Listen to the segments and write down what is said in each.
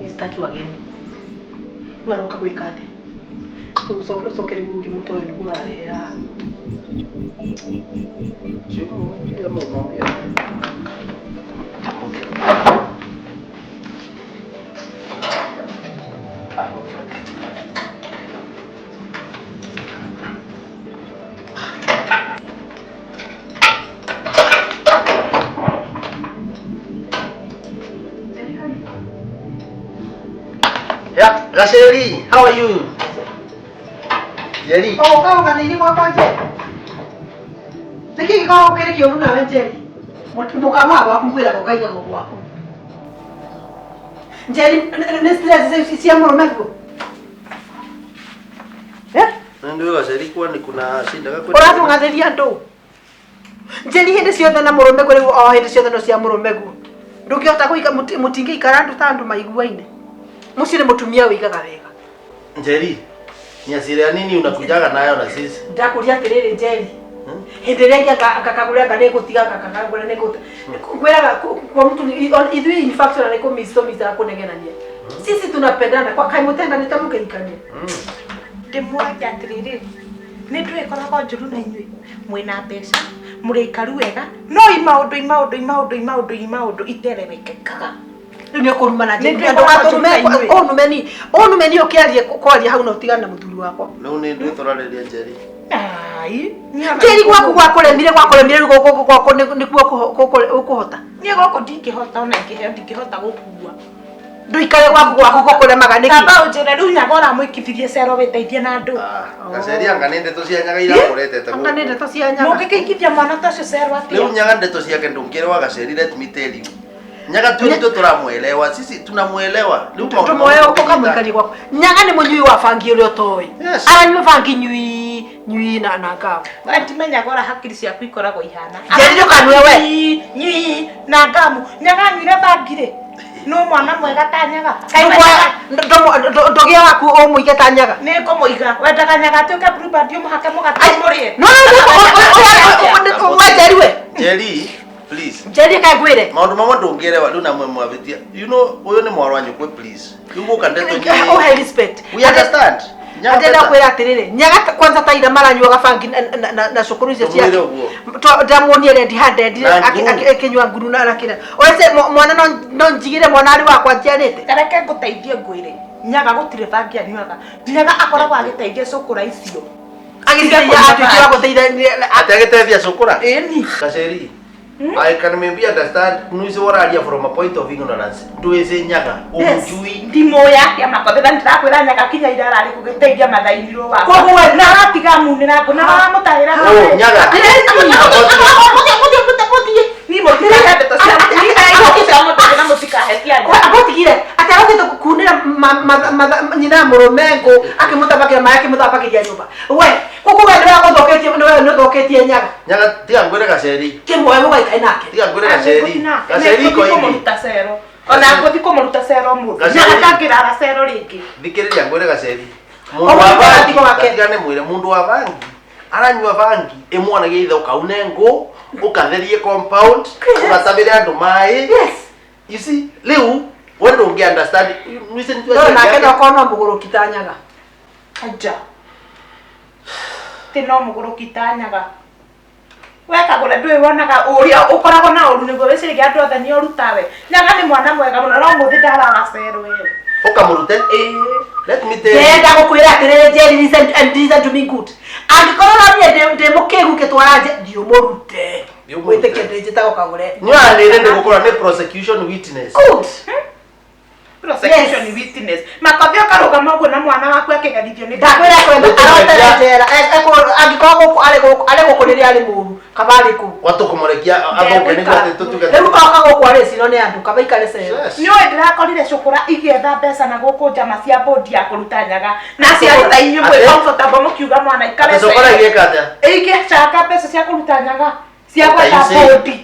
Sitaki wageni. Rĩu aroka gwĩka atĩa? Ũcoke rĩu ũngĩ mũtoe nĩguo ũrarehera haha. Yeah, Rasheli, how are you? Jerry. Oh, ũkaũganĩire gwakwa Njeri. Nĩkĩ gĩkoragwo kĩrĩ kĩũru nawe Njeri? Mũkama gwaku ngwĩraga ũkaigagwo gwaku. Njeri, nĩ stress cia mũrũme guo? Eh? Ndio Gaceri kwani kuna shida gakwe. Ũratũng'athĩria andũ. Njeri hĩndĩ ciothe na mũrũme guo rĩu o hĩndĩ ciothe no cia mũrũme guo. Ndũngĩhota gũika mũtingĩikara andũ ta andũ maiguaine. Mũciĩ nĩ mũtumia wĩigaga wega. Njeri, ni hasira ya nini unakujaga nayo na sisi? Ndakũria atĩrĩrĩ Njeri. Hĩndĩ ĩrĩa ĩngĩ ngakagũra anga nĩngũtiga ngakagũra nĩngũtiga. Ngwĩraga kwa mtu ithuĩ in fact ona nĩkũmiss tũmisaga kũnegenania. Sisi tunapendana kwa kaĩ mũtendanĩte mũkĩhikania. Ndĩmũragia atĩrĩrĩ, nĩ ndũĩ ĩkoragwo njũru na inyuĩ mwĩna mbeca, mũrĩ aikaru wega, no i maũndũ i maũndũ i maũndũ i maũndũ i maũndũ itererekekaga. Rĩu nĩ ũkũrumana Nĩ Njeri. ndũĩ Ndũgatũrume ĩkoragwo njũru na inyuĩ. ũnume ni ũnume ni ũkĩarie kwaria hau na ũtigane na mũthuri wakwa. Rĩu nĩ ndũĩ tũrarĩria Njeri. Ai, Njeri gwaku gwakũremire gwakũremire rĩu gũkũ gwaku nĩkuo ũkũhota. Niĩ gũkũ ndingĩhota ona ingĩheo ndingĩhota gũkua. Ndũikare gwaku gwaku gũkũremaga nĩkĩ? Kamba ũnjĩre rĩu nyaga ũramũikithirie cero wĩteithie na andũ. Gaceri anga nĩ ndeto cia nyaga irakũretete Anga nĩ gũkũ. ndeto cia nyaga. Mũngĩkĩikithia mwana ta ũcio cero atĩa? Rĩu nyaga ndeto ciake ndũngĩelewa Gaceri, let me tell you. Nyaga tu ndio tũramwelewa, sisi tunamwelewa. Rĩu maũndũ Tũmoe mamwe ũkamũikaria gwaku. Nyaga nĩ mũnyui wa bangi ũrĩa ũtoĩ. Yes. Aranyua bangi nyui nyui na na ngamu. We ndimenyaga ũrĩa hakiri ciaku ikoragwo ihana. Njeri ndũkanue we. Nyui, nyui na ngamu. Nyaga anyuire bangi rĩ? No mwana mwega ta nyaga. Kaĩ wendaga- Ndũgĩa waku ũmũige ta nyaga. Nĩ ngũmũiga. Wendaga nyaga atuĩke blueband ũmũhake mũgate ũmũrĩe. No no we Njeri we. Njeri, please. Njeri kaĩ ngwĩre. Maũndũ mamwe ndũngĩelewa rĩu namwe mwavĩtia. You know ũyũ nĩ mwarwa nyũkwe please. Rĩu gũka ndeto nyingĩ. Ũhe respect. We understand. Nyaga Ndĩrenda better. kwĩra atĩrĩrĩ, nyaga kwanza ta ira maranyuaga bangi na cukuru icio Tũmwĩre ciake. ũguo. Ndamuonie red handed Na nguru. akĩnyua nguru na akĩrĩa. Oce mwana no njigĩre mwana arĩ wakwa njiarĩte. Ta reke ngũteithie ngwĩre. Nyaga gũtirĩ bangi anyuaga. Nyaga akoragwo agĩteithia cũkũra icio. Agĩteithia atuĩke wa gũteithania. Atĩ agĩteithia cũkũra? Ĩni. Gaceri, I can maybe understand nuise wararia from a point of ignorance. Ndwĩci nyaga, ũmjui. Ndimũĩ atĩa makothera ndĩrakwĩra nyaga kinya ira ararĩ gũgĩteithia mathainirwo wakwa. Koguo we- Na aratiga munĩra ngũ na aramũtahĩra Oh, nyaga. Niĩ mũtikahe ndeto cia niĩ cia mũndũ na mũtikahe cia nyaga. Agũtigire atĩ arokĩte kunĩra nyina mũrũme ngũ akĩmũtambakĩra maĩ akĩmũthambagĩria nyũmba. We koguo we nĩwe ũthũkĩtie nĩwe ũthũkĩtie nyaga. Nyaga tiga ngwĩre Gaceri. Kĩmuoe mũgaikare nake. Tiga ngwĩre Gaceri. Gaceri iko Nĩngũthiĩ hivi. kũmũruta cero. Ona ngũthiĩ kũmũruta cero mũthĩ. Gaceri. Nyaga ndangĩrara cero rĩngĩ. Thikĩrĩria ngwĩre Gaceri. O Mũndũ wa mũndũ bangi, atigo wake. tiga nĩ mwĩre mũndũ wa bangi aranyua bangi ĩmwonagia ithe ũkaune ngũ ũkatherie compound ũgatavĩre andũ maĩ. Yes. You see, rĩu we ndũngĩ understand. Nuise nĩ No nake no korwo no mũgũrũki ta nyaga. Aja. Ti no mũgũrũki ta nyaga. We kagũre ndũĩ wonaga ũrĩa ũkoragwo na ũru nĩguo wĩciragia andũ othe nĩ oru tawe. Nyaga nĩ mwana mwega mũno no mũthĩ ndarara cero ĩyo. Ũkamũrute. Ĩĩ. Let me tell you. Ndĩrenda gũkwĩra atĩrĩrĩ Njeri listen and listen to me good. Angĩkorwo ũronire ndĩ mũkĩgu ngĩtwara nje thiĩ ũmũrute. Thiĩ ũmũrute. Wĩtĩkie ndĩnjĩtagwo kagũre. Nĩwanĩre ndĩgũkorwo nĩ prosecution witness. Good. Prosecution Yes. witness. Makothi ũkarũgama ũguo na mwana waku akĩherithio nĩ Ndakwĩra kwenda arotere njera. Angĩkorwo gũkũ arĩ gũkũ arĩ gũkũ rĩrĩa arĩ mũru kaba arĩ kũu. Watũkũmũrekia athũke nĩguo atĩ tũtuge. Rĩu oka gũkũ arĩ cino nĩ andũ kaba ikare cero. Yes. Nĩ ũĩ ndĩrakorire cũkũra igĩetha mbeca na gũkũ njama cia bũndi ya kũruta nyaga na aciari ta inyuĩ mwĩ Atĩ? comfortable mũkiuga mwana ikare Atĩ cũkũra cero. igĩka atĩa? Igĩcanga mbeca cia kũruta nyaga cia What are you gwetha saying? bũndi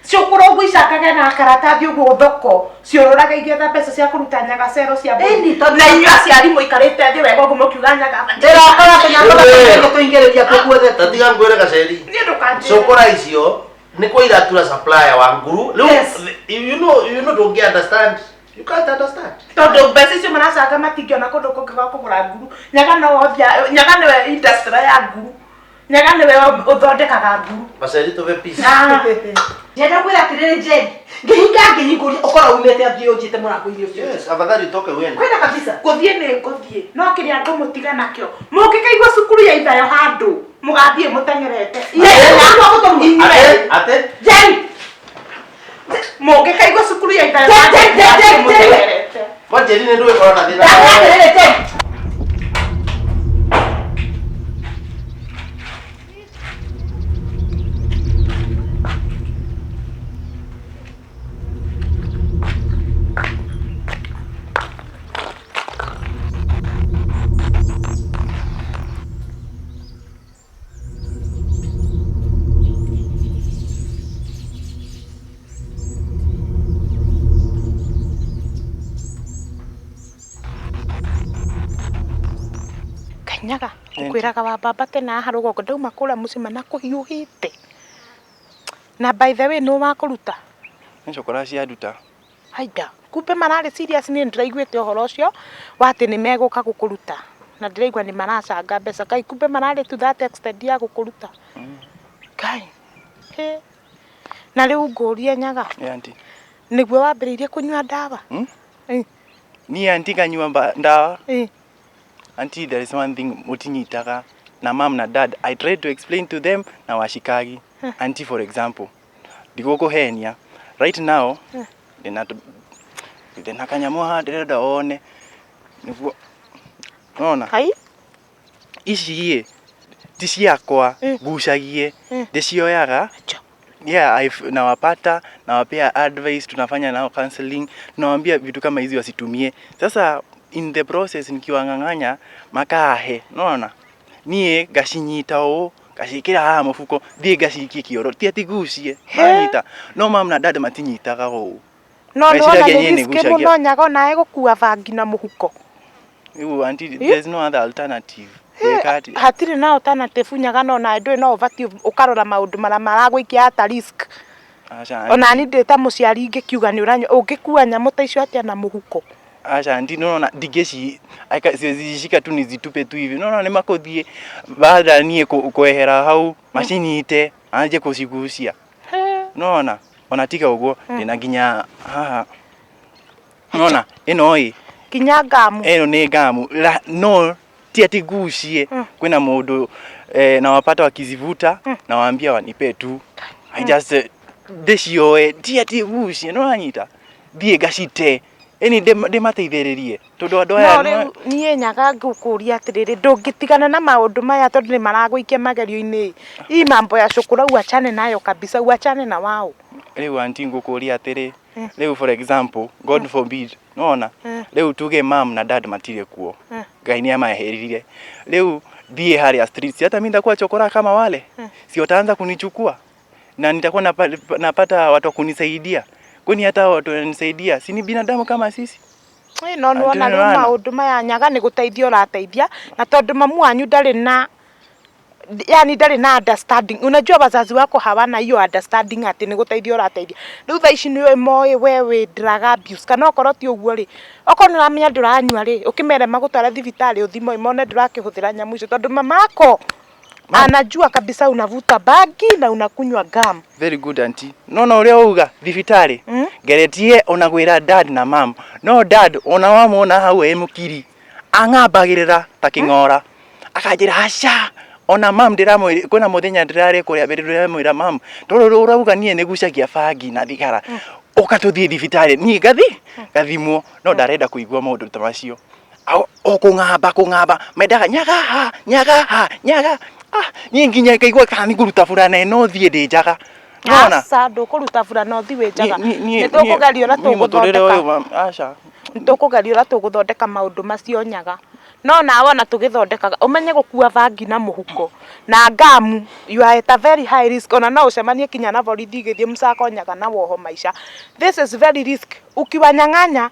ciũkũra ũguo icangage na karatathi ũguo thoko ciũrũraga igĩetha mbeca cia kũruta nyaga cero cia Ĩni, bũndi tondũ- na inyuĩ aciari mũikarĩte thĩ wega ũguo mũkiuga nyaga Ndĩrakora tũnyamũ Wewe. tũingĩrĩria kuo guothe. Ta tiga ngwĩre Gaceri. niĩ ndũkanjĩre Cũkũra icio nĩ kwa iratura supplier wa nguru. Rĩu Yes. you know ndũngĩ understand. You can't understand. Tondũ mbeca icio maracanga matingĩona kũndũ kũngĩ gwa kũgũra nguru. Nyaga no othia, nyaga nĩwe industry ya nguru. Nyaga nĩwe ũthondekaga nguru. Baceri tuve peace. Ah. Ndĩrenda kwĩra atĩrĩrĩ Njeri, ngĩhinga ngĩhingũria ũkorwo umĩte athiĩ ũnjĩte mũrango-inĩ ũcio. Yes, afadhali utoke uende. Kwenda kabisa. Gũthiĩ nĩ ngũthiĩ no kĩrĩa ngũmũtiga nakĩo mũngĩkaigua cukuru ya ithayo handũ mũgathiĩ mũteng'erete. Ate, ate. Njeri, Mũngĩkaigua cukuru ya ithayo Njeri, handũ Njeri, mũgathiĩ Njeri. mũteng'erete. Kwa Njeri nĩ ndũĩ korwo na thĩna. Ndamwĩra atĩrĩrĩ Njeri. Kanyaga ngwĩraga wa baba tena haha rũgongo ndauma kũrĩa mũcima na kũhiũhĩte na by the way nũ wakũruta. Nĩ cokora cianduta. Haida kumbe mararĩ serious niĩ ndĩraiguĩte ũhoro ũcio wa atĩ nĩ megũka gũkũruta na ndĩraigua nĩ maracanga mbeca kai kumbe mararĩ to that extent ya gũkũruta. Ngai he na rĩu ngũrie Nyaga. Ĩ aunty. Nĩguo wambĩrĩirie kũnyua ndawa? Hmm? Eh. Niĩ aunty nganyua ndawa. Eh. Aunty, there is one thing mutinyitaga na mom na dad. I tried to explain to them na washikagi. Aunty, for example, ndigũkũhenia right now ndĩna ndĩna kanyamũ haha ndĩrenda wone nĩguo nona Hai? Ici ĩ ti ciakwa ngucagie ndĩcioyaga. Acha. Yeah, nawapata, nawapea advice, tunafanya nao counseling, tunawaambia vitu kama hizi wasitumie. Sasa in the process nikiwang'ang'anya makahe, nona niĩ ngacinyita ũũ ngaciĩkĩra haha mũbuko thiĩ ngacikie kĩoro ti atĩ ngucie manyita no mam na dad matinyitaga ũũ. No nĩwona Meciragia nĩ niĩ risk nĩgucagia. mũno Nyaga onawe gũkua bangi na mũhuko. Rĩu aunty, there's no other alternative. Gwĩka atĩa? Hatirĩ na alternative Nyaga no nawe ndũĩ no ũbatiĩ ũkarora maũndũ marĩa maragũikia ata risk. Aca. Ona ni ndĩ ta mũciari ingĩkiuga nĩ ũranyua ũngĩkua nyamũ ta icio atĩa na mũhuko? Aca aunty, nĩũrona ndingĩci siwezi tu nizitupe tu hivi, nĩũrona nĩmakũthiĩ baada niĩ kwehera hau macinyite anjie kũcigucia, nĩwona ona tiga ũguo ndĩna nginya haha, nĩwona ĩno ĩ Nginya ngamu. Ĩno nĩ ngamu no ti atĩ ngucie kwĩna mũndũ nawapata wakizivuta nawaambia wanipe tu. I just ndĩcioe ti atĩ ngucie, nĩwanyita thiĩ ngacite ĩni ndĩmateithĩrĩrie tondũ andũ aya No rĩu niĩ Nyaga ngũkũria atĩrĩrĩ ndũngĩtigana na maũndũ maya tondũ nĩ maragũikia magerio-inĩ. Hii mambo ya cukura uachane nayo kabisa, uachane na wao. Rĩu aunty ngũkũria atĩrĩ, rĩu for example, God forbid, nĩwona rĩu tuge mam na dad matirĩ kuo, Ngai nĩ amaheririe, rĩu thiĩ harĩa street, si hata mimi nitakuwa chokora kama wale? Si wataanza kunichukua na nitakuwa napata watu wa kunisaidia? Kwani hata watu wananisaidia si ni binadamu kama sisi? Ĩ, no nĩwona Aunty rĩu nĩwona? maũndũ maya Nyaga nĩ gũteithia ũrateithia na tondũ mamu wanyu ndarĩ na yani ndarĩ na understanding. Unajua wazazi wako hawana hiyo understanding atĩ nĩ gũteithia ũrateithia. Rĩu thaa ici nĩ moĩ we wĩ drug abuse kana okorwo ti ũguo rĩ, okorwo nĩ ũramenya ndũranyua rĩ, ũkĩmere magũtware thibitarĩ ũthimwo mone ndũrakĩhũthĩra nyamũ icio tondũ mamako anajua kabisa unavuta bangi na unakunywa gum. Very good aunty, nona ũrĩa wauga thibitarĩ ngeretie ona gwĩra dad na mam, no dad ona wamwona hau e mũkiri ang'ambagĩrĩra ta kĩng'ora akanjĩra aca. Ona mam ndĩramwĩra kwĩna mũthenya ndĩrarĩ kũrĩa mbere ndĩramwĩra mam tondũ ũrauga niĩ nĩgucagia bangi na thigara ũka tũthiĩ thibitarĩ niĩ ngathi ngathimwo no ndarenda kũigua maũndũ ta macio o kũng'amba kũng'amba mendaga nyaga ha nyaga ha nyaga ah niĩ nginya ngaigua kana nĩngũruta burana ĩno thiĩ ndĩ njaga. Nona? Aca ndũkũruta burana ũthiĩ wĩ njaga. Nĩ tũkũgeria ũrĩa Mũtũrĩre tũgũthondeka. ũyũ aca. Nĩ tũkũgeria ũrĩa tũgũthondeka maũndũ macio Nyaga. No nawe ona tũgĩthondekaga ũmenye gũkua bangi na mũhuko na ngamu you are at a very high risk ona no ũcemanie kinya na borithi igĩthiĩ msako Nyaga na woho maica. This is very risk. Ukiwanyang'anya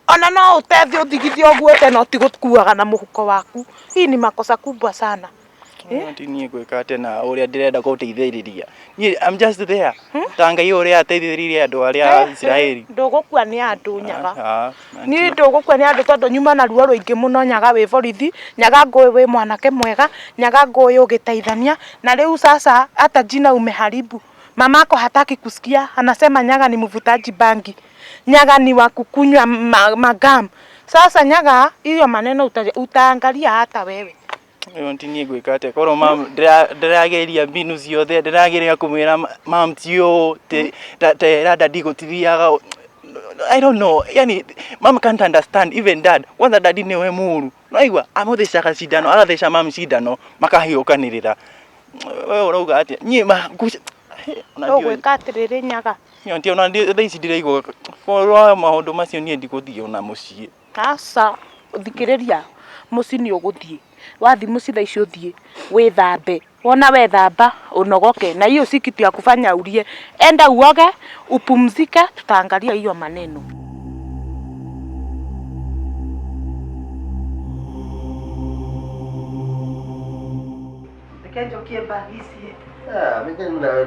ona no ũtethi ũthigithie ũguo tena ũtigũkuaga na mũhuko waku. Hii ni makosa kubwa sana. Auntie niĩ ngwĩka atĩa na ũrĩa ndĩrenda gũteithĩrĩria. Niĩ I'm just there. Ta Ngai ũrĩa ateithĩrĩirie andũ arĩa a Isiraeli. Ndũgũkua nĩ andũ nyaga. Ah, auntie. Niĩ ndũgũkua nĩ andũ tondũ nyuma na ruo rũingĩ mũno nyaga wĩ borithi, nyaga ngũĩ wĩ mwanake mwega, nyaga ngũĩ ũgĩteithania na rĩu sasa hata jina umeharibu. Mamako hataki kusikia, anasema nyaga ni mvutaji bangi. Nyaga ni wa kukunywa magam. Sasa nyaga hiyo maneno utaangalia hata wewe. Auntie niĩ ngwĩka atĩa korwo mam ndĩrageria mbinu ciothe ndĩrageria kũmwĩra mam ti ũũ tera dadi gũtithiaga I don't know yani mam can't understand even dad kwanza dadi nĩwe mũru naigua amũthecaga cindano agatheca mam cindano makahiũkanĩrĩra we ũrauga atĩa niĩ ma ona ndiũĩ. Ũgwĩka atĩrĩrĩ nyaga. Auntie ona thaa ici ndĩraigua korwo maũndũ macio niĩ ndigũthiĩ ona mũciĩ. Aca thikĩrĩria mũciĩ nĩ ũgũthiĩ wathi mũciĩ thaa ici ũthiĩ wĩthambe wona wethamba unogoke na hiyo si kitu ya kufanya ulie enda uoge upumzike tutaangalia hiyo maneno. Reke njokie bagi ici. Ah, mimi nawe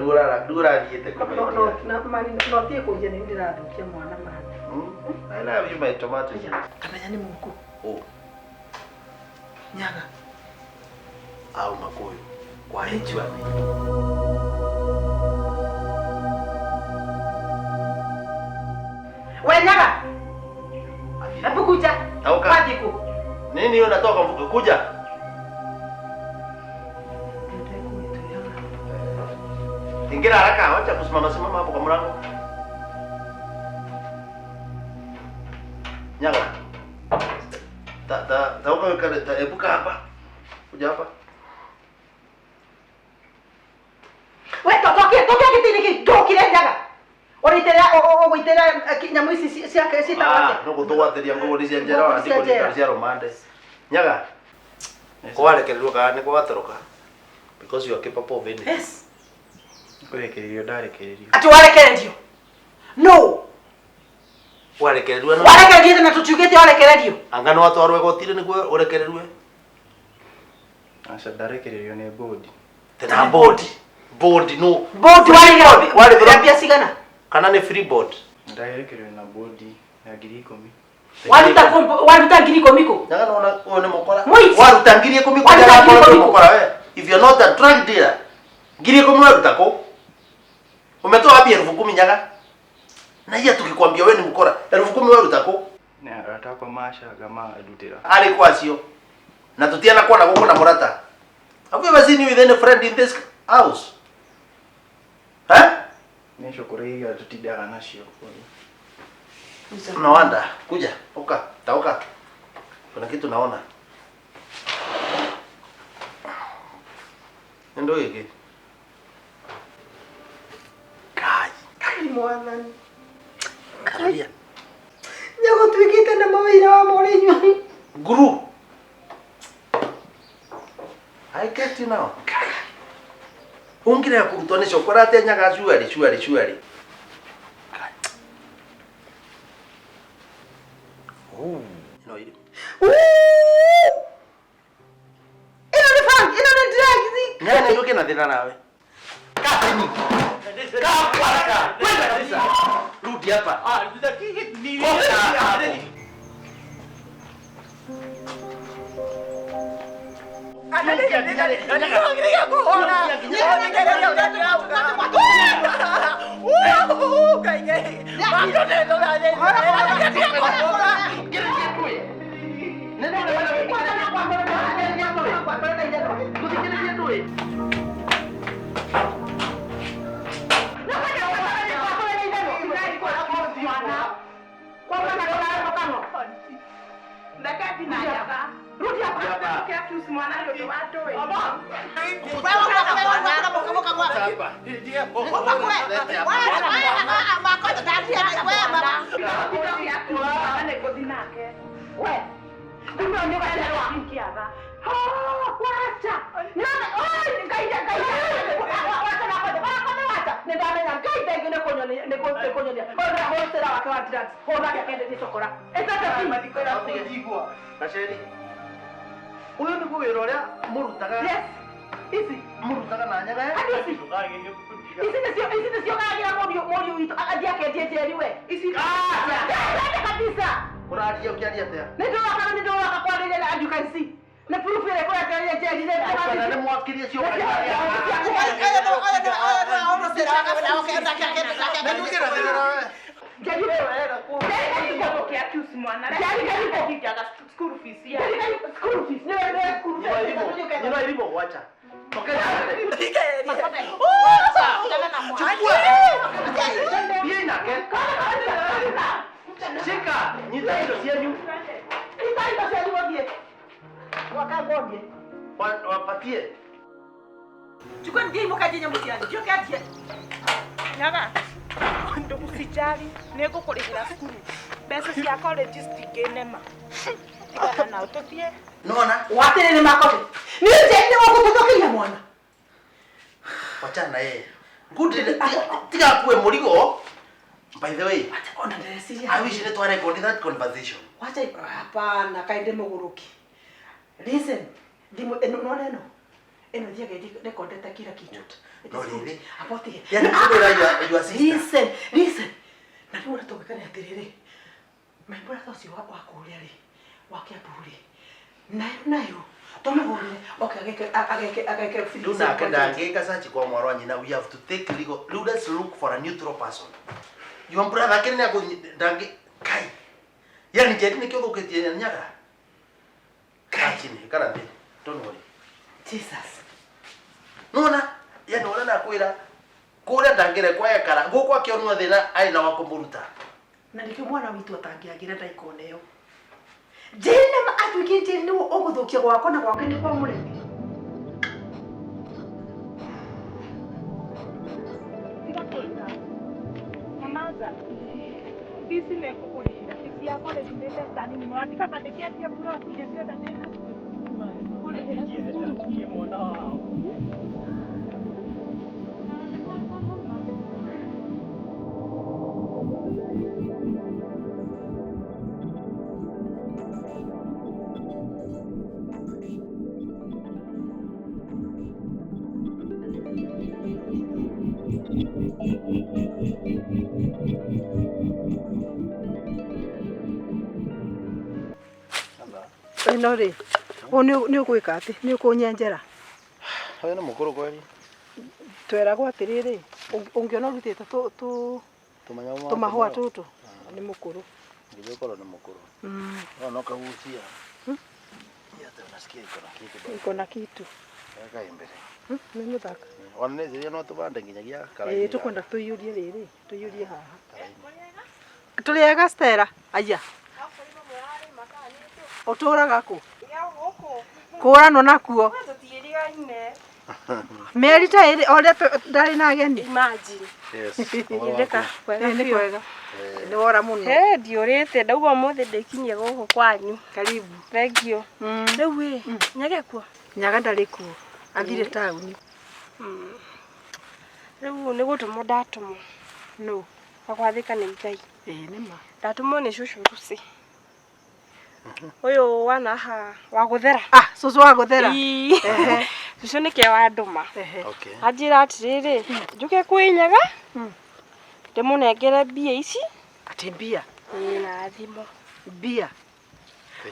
rũrathiĩte No no na mani no tie kũiya nĩ ndĩrathũkia mwana mani. I love you my tomatoes. Kamenya nĩ mũku. Oh, Nyaga. au makuyu. Kwa hicho. We nyaga. Hebu kuja. Tauka. Wathi ku. Nini hiyo natoka mfuko kuja? Ingira haraka, wacha kusimama simama hapo kwa mlango. Nyaga. Ta ta tauka kale ta epuka hapa. Kuja hapa. We totokie tokia gĩtĩ-inĩ kĩu ndũkire nyaga. Ũrĩitĩrĩra ũgũitĩrĩra nyamũ ici ciake ciĩtagwo Ah, atĩa? no gũtũgwatĩria ngũgũ nĩ cia njera ona Ngũkũ cia njera. cia rũmande. Nyaga. Kwarekererwo kana nĩ gwatoroka? Because you are capable of anything. Yes. Kũrekererio ndarekererio. Atĩ warekererio. No. Warekererwo no. Warekererio na tũtiugĩte warekererio. Anga no atwarwo igoti-inĩ nĩguo ũrekererwe. Aca ndarekererio nĩ bodi. Tena board. Board no. Board Warĩthũra- warĩhĩra mbia cigana? Kana nĩ free board. Ndarekererio na bodi ya 10,000. Waruta waruta 10,000 kũ? Nyaga nona ũyũ nĩ mũkora. Mũici. Waruta 10,000 kũ? Waruta Nyaga 10,000 nĩ kũ? mũkora we. If you're not a drug dealer, 10,000 waruta kũ? Umetoa wapi 10,000 nyaga? Na hiya tukikwambia wewe ni mkora, 10,000 waruta kũ? Nĩ arata akwa macanga mandutĩra. Arĩ kwacio. Na tutiana kuona gũkũ na mũrata. Have you ever seen you with any friend in this house? Eh? Nĩ cũkũrĩ iria tũtindaga nacio. No wonder. Kuja, oka, taoka. Kuna kitu naona. Ndio hiki. Kai. Kai mwathani. Karia. Nyaga ũtuĩkĩte na mawĩra wa mũrĩnyua. Guru. I get you now. Kai. Ungire kurutwo nĩ cokora atĩa nyaga cuari cuari cuari. Kai. Oh, no iri. Ĩno nĩ bangi, ĩno nĩ drugs. Nyaga nĩ nduke na thĩna nawe. Kaa chini. Kaa hapo haraka. Kwenda kabisa. Rudi hapa. Kosa hapo. Gaceri. Ũyũ nĩguo wĩra ũrĩa mũrutaga. Yes. Ici. Mũrutaga na nyaga Hadi ici. Ici nĩcio ici nĩcio gagĩra mũriũ mũriũ witũ athiĩ akendie njeri we. Ici Ndende kabisa. Ũraria ũkĩaria atĩa? Nĩ ndĩroka nĩ ndĩroka kwarĩria na and you can see. Nĩ proof ĩrĩa kũrekereria njeri nĩ Kana nĩ mwakirie cio Njeri we. Njeri karibu. Accuse mwana. Njeri karibu. Kijaga school fees ya. Njeri karibu. School fees. Nĩ nĩ school fees. Nyina irimũ wacha. Thiĩ nake. Shika, nyita indo cianyu. Ita indo cianyu mũthiĩ. Gwaka ngondie. Wapatie. Chukua ndiye mũkenje nyamũ cianyu. Njoke Nyaga. Ndũgũcijari nĩ ngũkũrĩhĩra cukuru. Mbeca cia college citingĩnema. Tigana nao tũthiĩ. Nona, Watĩrĩ nĩ makobi. Nĩ njeri nĩ gũkũtũthũkĩria mwana. wachana na yeye. Good, tiga akue mũrigo. By the way, Wacha ona ndĩreciria. I wish nĩ twarekondi that conversation. Wacha hapana kaĩ ndĩ mũgũrũki. Listen, thimũ ĩno nona ĩno. Ĩno thiaga ĩrekondete kila kitu. It No is good. rĩrĩ. Abotige. Yani kũrĩ your sister. Listen, listen. Na rĩu ũrĩa tũngĩka nĩ atĩrĩrĩ. My brother ũcio wa kũrĩa rĩ, wa Kiambu rĩ. Nayo nayo tũmũhũrĩre oke ageke ageke ageke Rĩu nake ndangĩka search kwa mwarwa nyina we have to take legal. Rĩu let's look for a neutral person. Your brother akĩrĩ nĩ akũ ndangĩ kai. Yani njeri nĩkĩo ũthũkĩtie nyaga. Kai chini, ikara thĩ. Don't worry. Jesus. Nona, yani ũrĩa nakwĩra kũrĩa ndangĩrekwo ekara gũkũ akĩonwo thĩna arĩ na wa kũmũruta. Na nĩkĩo mwana witũ atangĩagĩra ndaikona ĩyo. Njeri nĩ atuĩkire njeri nĩwe ũgũthũkia gwakwa na gwake nĩ kwa mũrĩmi. Tiga kũrĩra. Nyamaza. Fees nĩ ngũkũrĩhĩra. Fees ya college nĩ mbeca nini mũno. Tiga ndĩkĩendia plot ingĩcienda nĩ ngũkũrĩhĩra cukuru. Ĩno rĩ, ũyũ nĩ ũgwĩka atĩ nĩ ũkũnyenjera. Ũyũ nĩ mũkũrũ kweri. Tweragwo atĩrĩrĩ, ũngĩona ũrutĩte tũmahũa tũtũ nĩ mũkũrũ. Nginya ũkorwo nĩ mũkũrũ. No no kahutia. Hata unasikia iko na kitu bado. Iko na kitu. Weka imbere. Nĩ mũthaka. Ona nĩ ciria no tũbande nginyagia Ĩĩ karaini. tũkwenda tũiyũrie rĩrĩ, tũiyũrie haha. Tũrĩ ega Stella? Aya. Ũtũraga kũ? Kũranwo nakuo. Mĩeri ta ĩrĩ o ũrĩa ndarĩ na ageni. Imagine. Yes. Ndeka Ĩĩ nĩ kwega. Nĩ wora mũno. He ndiũrĩte ndauga ũmũthĩ ndĩkinyie gũkũ kwanyu. Karibu. Thank you. Rĩu ĩ nyage kuo. Nyaga ndarĩ kuo. Athire taũni. Rĩu nĩ gũtũmwo ndatũmwo. No. Gwathĩka nĩ Ngai. Ĩĩ nĩ ma. Ndatũmwo nĩ cũcũ Lucy. Ũyũ wana haha wa gũthera. Ah, cũcũ wa gũthera. Ii. Cũcũ nĩke wandũma. Ehe. Okay. Anjĩra atĩrĩrĩ, njũke kwĩ Nyaga ndĩmũnengere mbia ici Atĩ mbia. ĩĩ na thimũ. Mbia.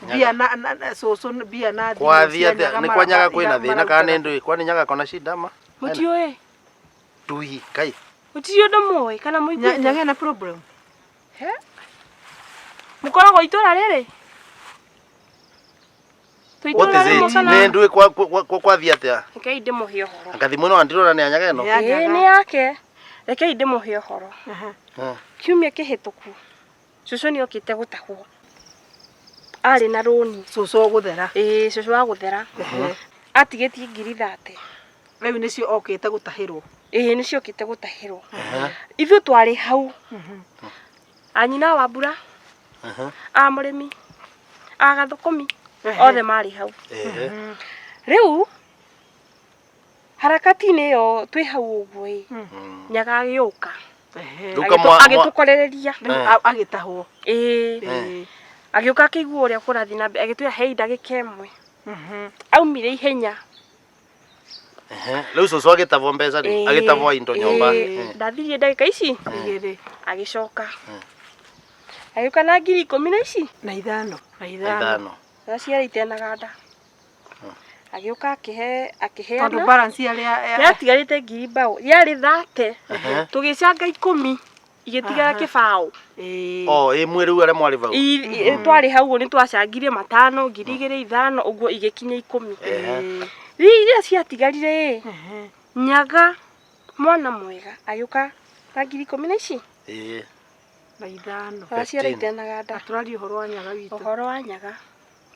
Mbia na na cũcũ mbia na thimũ Kwathiĩ cia atĩa? Nyaga Nĩ kwa nyaga kwĩna thĩna kana nĩ marutaga. ndũĩ? Kwani nyaga kona shida ama? Mũtiũĩ? Ndui kai. Gũtirĩ ũndũ mũĩ kana mũiguĩte? Nyaga ena problem. He? Mũkoragwo itũra rĩrĩ? Twĩ What itũra is rĩmwe it? kana? Nĩ ndũĩ kwa kwa kwathiĩ atĩa? Rekei ndĩmũhe ũhoro. Anga thimũ ĩno andirora nĩ ya nyaga ĩno. Ya Ĩĩ Nyaga. nĩ yake. Rekei ndĩmũhe ũhoro. Aha. Kiumia kĩhĩtũku cũcũ nĩ okĩte gũtahwo. Arĩ na rũni. Cũcũ ũgũthera. Ĩĩ cũcũ wa gũthera. Ehe. Atigĩtie ngiri thate. Rĩu nĩcio okĩte gũtahĩrwo. Ĩĩ nĩcio okĩte gũtahĩrwo. Ithuĩ twarĩ hau. Anyina wa mbura. A mũrĩmi. A gathũkũmi. Othe marĩ hau. Ehe. Rĩu harakati-inĩ ĩyo twĩ hau ũguo ĩ Nyaga agĩũka Ehe. Rĩu kamwa- agĩtũkorereria. Rĩu agĩtahwo. Ĩĩ Ĩĩ. agĩũka akĩigua ũrĩa kũrathiĩ na mbere agĩtwĩra hei ndagĩka ĩmwe. Aumire ihenya. Ehe. Rĩu cũcũ agĩtavwo mbeca rĩ, agĩtavwo indo nyũmba. Ndathirie ndagĩka ici Igĩrĩ. Agĩcoka agĩũka na 15 na ici Na ithano. Na ithano. Ithano. Na ciarĩ itenaganda, agĩũka akĩhe Tondũ akĩheana balance yarĩa yatigarĩte ngiri mbaũ yarĩ 30, tũgĩcanga 10 igĩtigara kĩbaũ. Ĩĩ. O ĩmwe rĩu arĩa mwarĩ vau. Twarĩ hau ũguo nĩ twacangire matano, 2000, ithano ũguo, igĩkinya 10. Ehe. Rĩu iria ciatigarire ĩ, Nyaga mwana mwega agĩũka na 10,000 na ici Ĩĩ. Na ithano. na ciarĩ 15. itenaganda. Tũraria ũhoro wa Nyaga witũ. Ũhoro wa Nyaga,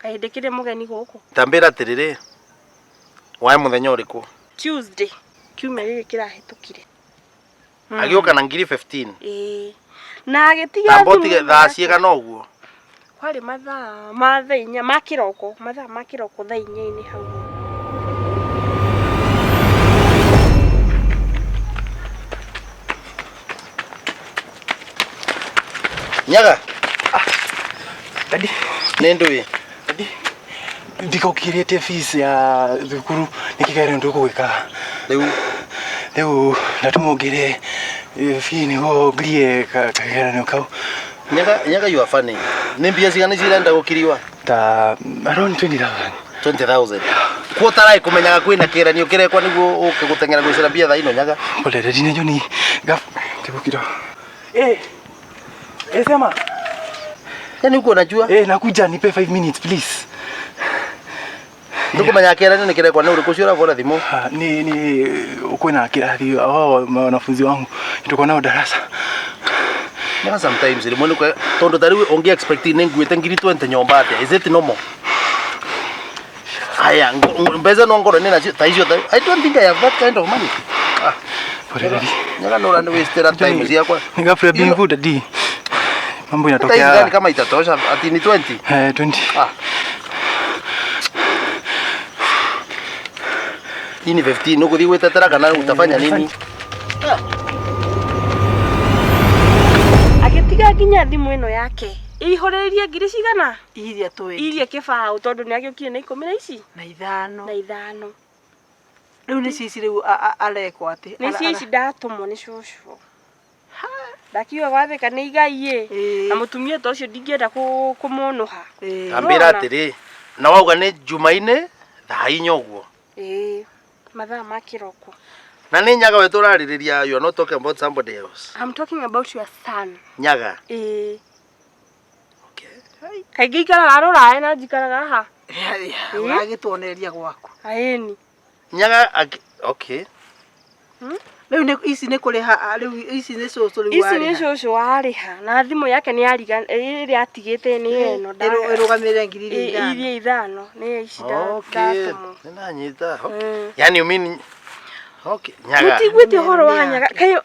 kaĩ ndĩkĩrĩ mũgeni gũkũ. Tambĩra atĩrĩrĩ, waĩ mũthenya ũrĩkũ? Tuesday kiumia gĩkĩ kĩrahĩtũkire. Agĩũka na ngiri 15. Ĩĩ, na agĩtiga Tamba thimũ ũtige ĩno thaa yake. cigana ũguo? Kwarĩ mathaa ma thaa 4 ma kĩroko, mathaa ma kĩroko, thaa 4-inĩ hau. Nyaga. Daddy. Nĩ ndũĩ. Daddy, ndikũkirĩte fees ya thukuru nĩkĩgerio ndũgwĩka. Rĩu Rĩu ndatũmwo ngĩre fee nĩguo ngirie kageranio kau. Nyaga, Nyaga, you are funny. Nĩ mbia cigana icio irenda gũkiriwa? Ta around 20,000. 20,000. Kuo tarai kũmenyaga kwĩna kĩgeranio kĩrekwa nĩguo ũke gũteng'era gwĩcĩra mbia thaa ino, Nyaga. Pole daddy, najua ni gaf ndikukira. Eh. Eh, sema. Yaani huko unajua? Eh, nakuja, nipe 5 minutes please. Ndũkũmenyaga kĩgeranio nĩ kĩrekwa nĩ ũrĩkũ ũcio ũrahũra thimũ? Ah, ni kwina kirathi wao wanafunzi wangu tuko nao darasa. Nyaga, sometimes rĩmwe nĩ tondũ ta rĩu ũngĩ expect nĩ nguĩte ngiri 20 nyũmba atĩa? Is it normal? Aya, mbeca no ngorwo nĩ nacio ta icio I don't think I have that kind of money. Ah, Pole daddy. Nyaga, nĩ ũrani waste time ciakwa. Ni ghafla bin vu daddy. Mambo Hata hizi gani inatokea. kama itatosha ati ni 20? Eh, 20. Ah. Hii ni 15, ũgũthiĩ gwĩtetera kana utafanya nini? Agĩtiga nginya thimũ ĩno yake ĩihũrĩrĩrie ngiri cigana Iria twenty. Iria kĩbaũ, tondũ nĩ agĩũkire na 10 na ici Na ithano. Na ithano. Rĩu nĩ cici rĩu arekwo atĩ. Nĩ cio ici ndatũmwo nĩ cũcũ, ndakiuga gwathĩka nĩ igai ĩ. Ĩĩ. Na mũtumia ta ũcio ndingĩenda kũmũnũha. Ĩĩ. Ambĩra atĩrĩ, na wauga nĩ Jumaine thaa 4 ũguo? Ĩĩ, mathaa ma kĩroko. Na nĩ Nyaga we tũrarĩrĩria, you are not talking about somebody else? I'm talking about your son. Nyaga. Ĩĩ. Okay. Kaingĩ ikaraga rũraya na njikaraga haha. Ũragĩtuonereria gwaku. Aĩni. Nyaga okay. Rĩu nĩ ici nĩ kũrĩha rĩu ici nĩ cũcũ rĩu Ici nĩ warĩha. cũcũ warĩha na thimũ yake nĩ yariga ĩrĩa atigĩte nĩ ĩno. Ĩrũgamĩrĩre ngiri iria ithano. Iria ithano nĩ ici Okay. ndatũmwo. Nĩndanyita. Okay. Yani you mean, okay. Nyaga. Mũtiguĩte ũhoro wa Nĩ Nyaga? Kaĩ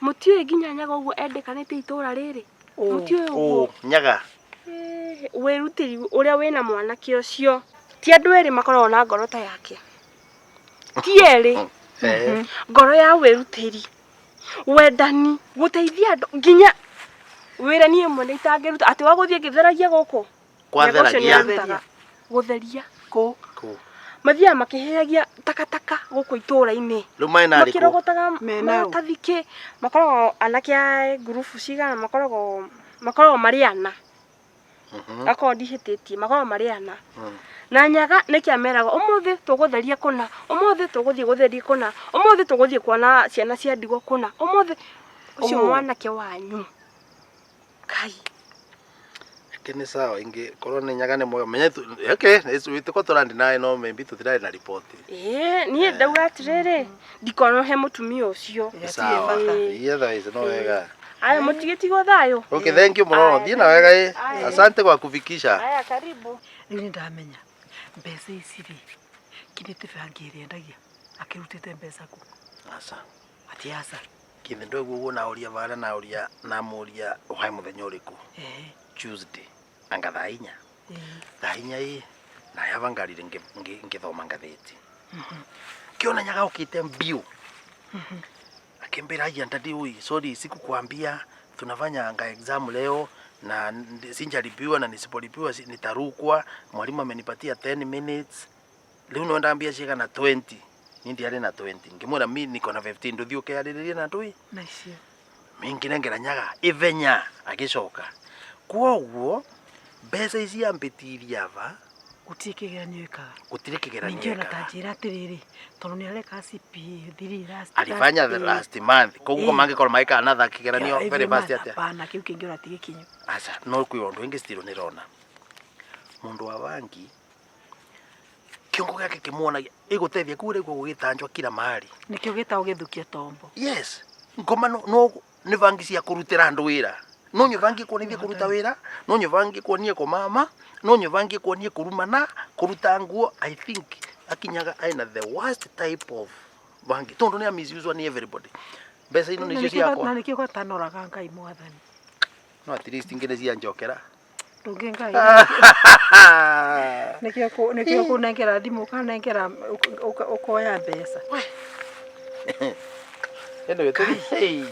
mũtiũĩ nginya Nyaga ũguo endekanĩte itũra rĩrĩ? Mũtiũĩ ũguo? Oh, Nyaga. Eh, wĩrutĩri ũrĩa wĩna mwanake ũcio, ti andũ erĩ makoragwo na ngoro ta yake, ti erĩ. Eh. Ngoro ya wĩrutĩri, wendani, gũteithia andũ, nginya wĩra niĩ mwene itangĩruta atĩ wa gũthiĩ ngĩtheragia gũkũ. Nyaga ũcio Kwatheragia. nĩarutaga. Gũtheria. Kũ? Kũ? Mathiaga makĩheagia takataka gũkũ itũũra-inĩ. Rĩu mena arĩkũ? Makĩrogotaga Mena ũ? maratathi kĩ makoragwo anake a ngurubu cigana makoragwo marĩ ana, akorwo ndihĩtĩtie makoragwo marĩ ana. Na Nyaga nĩkĩ ameraga ũmũthĩ tũgũtheria kũna, ũmũthĩ tũgũthiĩ gũtheria kũna, ũmũthĩ tũgũthiĩ kuona ciana cia ndigwa kũna, ũmũthĩ ũcio. Ũũ. Mwanake wanyu kai. Eke nĩ sawa, ingĩ korwo nĩ Nyaga nĩ mwega menya okay, tuko tũrandi nawe no maybe tũtirarĩ na riboti. Ĩĩ, niĩ ndauga atĩrĩrĩ, ndikonohe mũtumia ũcio. Nĩ sawa. Bata. Otherwise no wega. Aya, mũtigĩtigwo thayũ. Okay, thank you mũno. Thiĩ na wega ĩ. Asante kwa kufikisha. Aya, karibu. Rĩu nĩ ndamenya mbeca ici rĩ kinyĩte bangi ĩrĩa endagia akĩrutĩte mbeca kũ? Aca. Ati aca. Kĩndũ ndweguo ũguo naũria vara naũria namũria ũhae mũthenya ũrĩkũ? Tuesday anga thaa 4. Thaa 4 ĩ nayava ngarire ngĩthoma ngathĩti kĩona Nyaga ũkĩte mbiu akimbira, "Aya daddy, ui, sorry sikukwambia tunafanya anga exam leo na sinjalipiwa na nisipolipiwa nitarukwa. Mwalimu amenipatia 10 minutes." Rĩu no ndambia cigana 20. Ni ndiarĩ na 20 ngĩmwĩra mi niko na 15 ndũthiĩ ũkeyarĩrĩrie na ndũĩ Na icio. Mi ngĩnengera Nyaga ithenya agĩcoka kwoguo mbeca ici ambĩtirie ava Gũtirĩ kĩgeranio ĩkaga. Gũtirĩ kĩgeranio Ningĩ ona ĩkaga. ta njĩra atĩrĩrĩ, tondũ nĩ areka CPA thiri last Alifanya the last month koguo Ĩĩ. mangĩkorwo magĩka another kĩgeranio very fast atĩa? Hapana, kĩu kĩngĩ ona ti gĩkinyu. Aca, no kwĩ ũndũ ĩngĩ still nĩrona mũndũ wa bangi kĩongo gĩake kĩmuonagia ĩgũteithia kuu rĩu gũgĩtanjwa kila mahali. Nĩkĩo gĩtagwo gĩthukia tombo. Yes, ngoma no, no nĩ bangi cia kũrutĩra andũ wĩra. No nyue bangi ĩkuonithie kũruta wĩra, no nyue bangi ĩkuonie kũmama, no nyue bangi ĩkuonie kũrumana, kũruta nguo. I think akinyaga aina the worst type of bangi tondũ nĩ amisuswa nĩ everybody. Mbeca ino Na nĩcio nĩkĩo na ciakwa. nĩkĩo gatanoraga Ngai mwathani. No at least ingĩ nĩ cianjokera. Ndũngĩ Ngai. Nĩkĩo nĩkĩo kũnengera thimũ ũkanengera ũkoya mbeca. Anyway, tũthiĩ. Hey.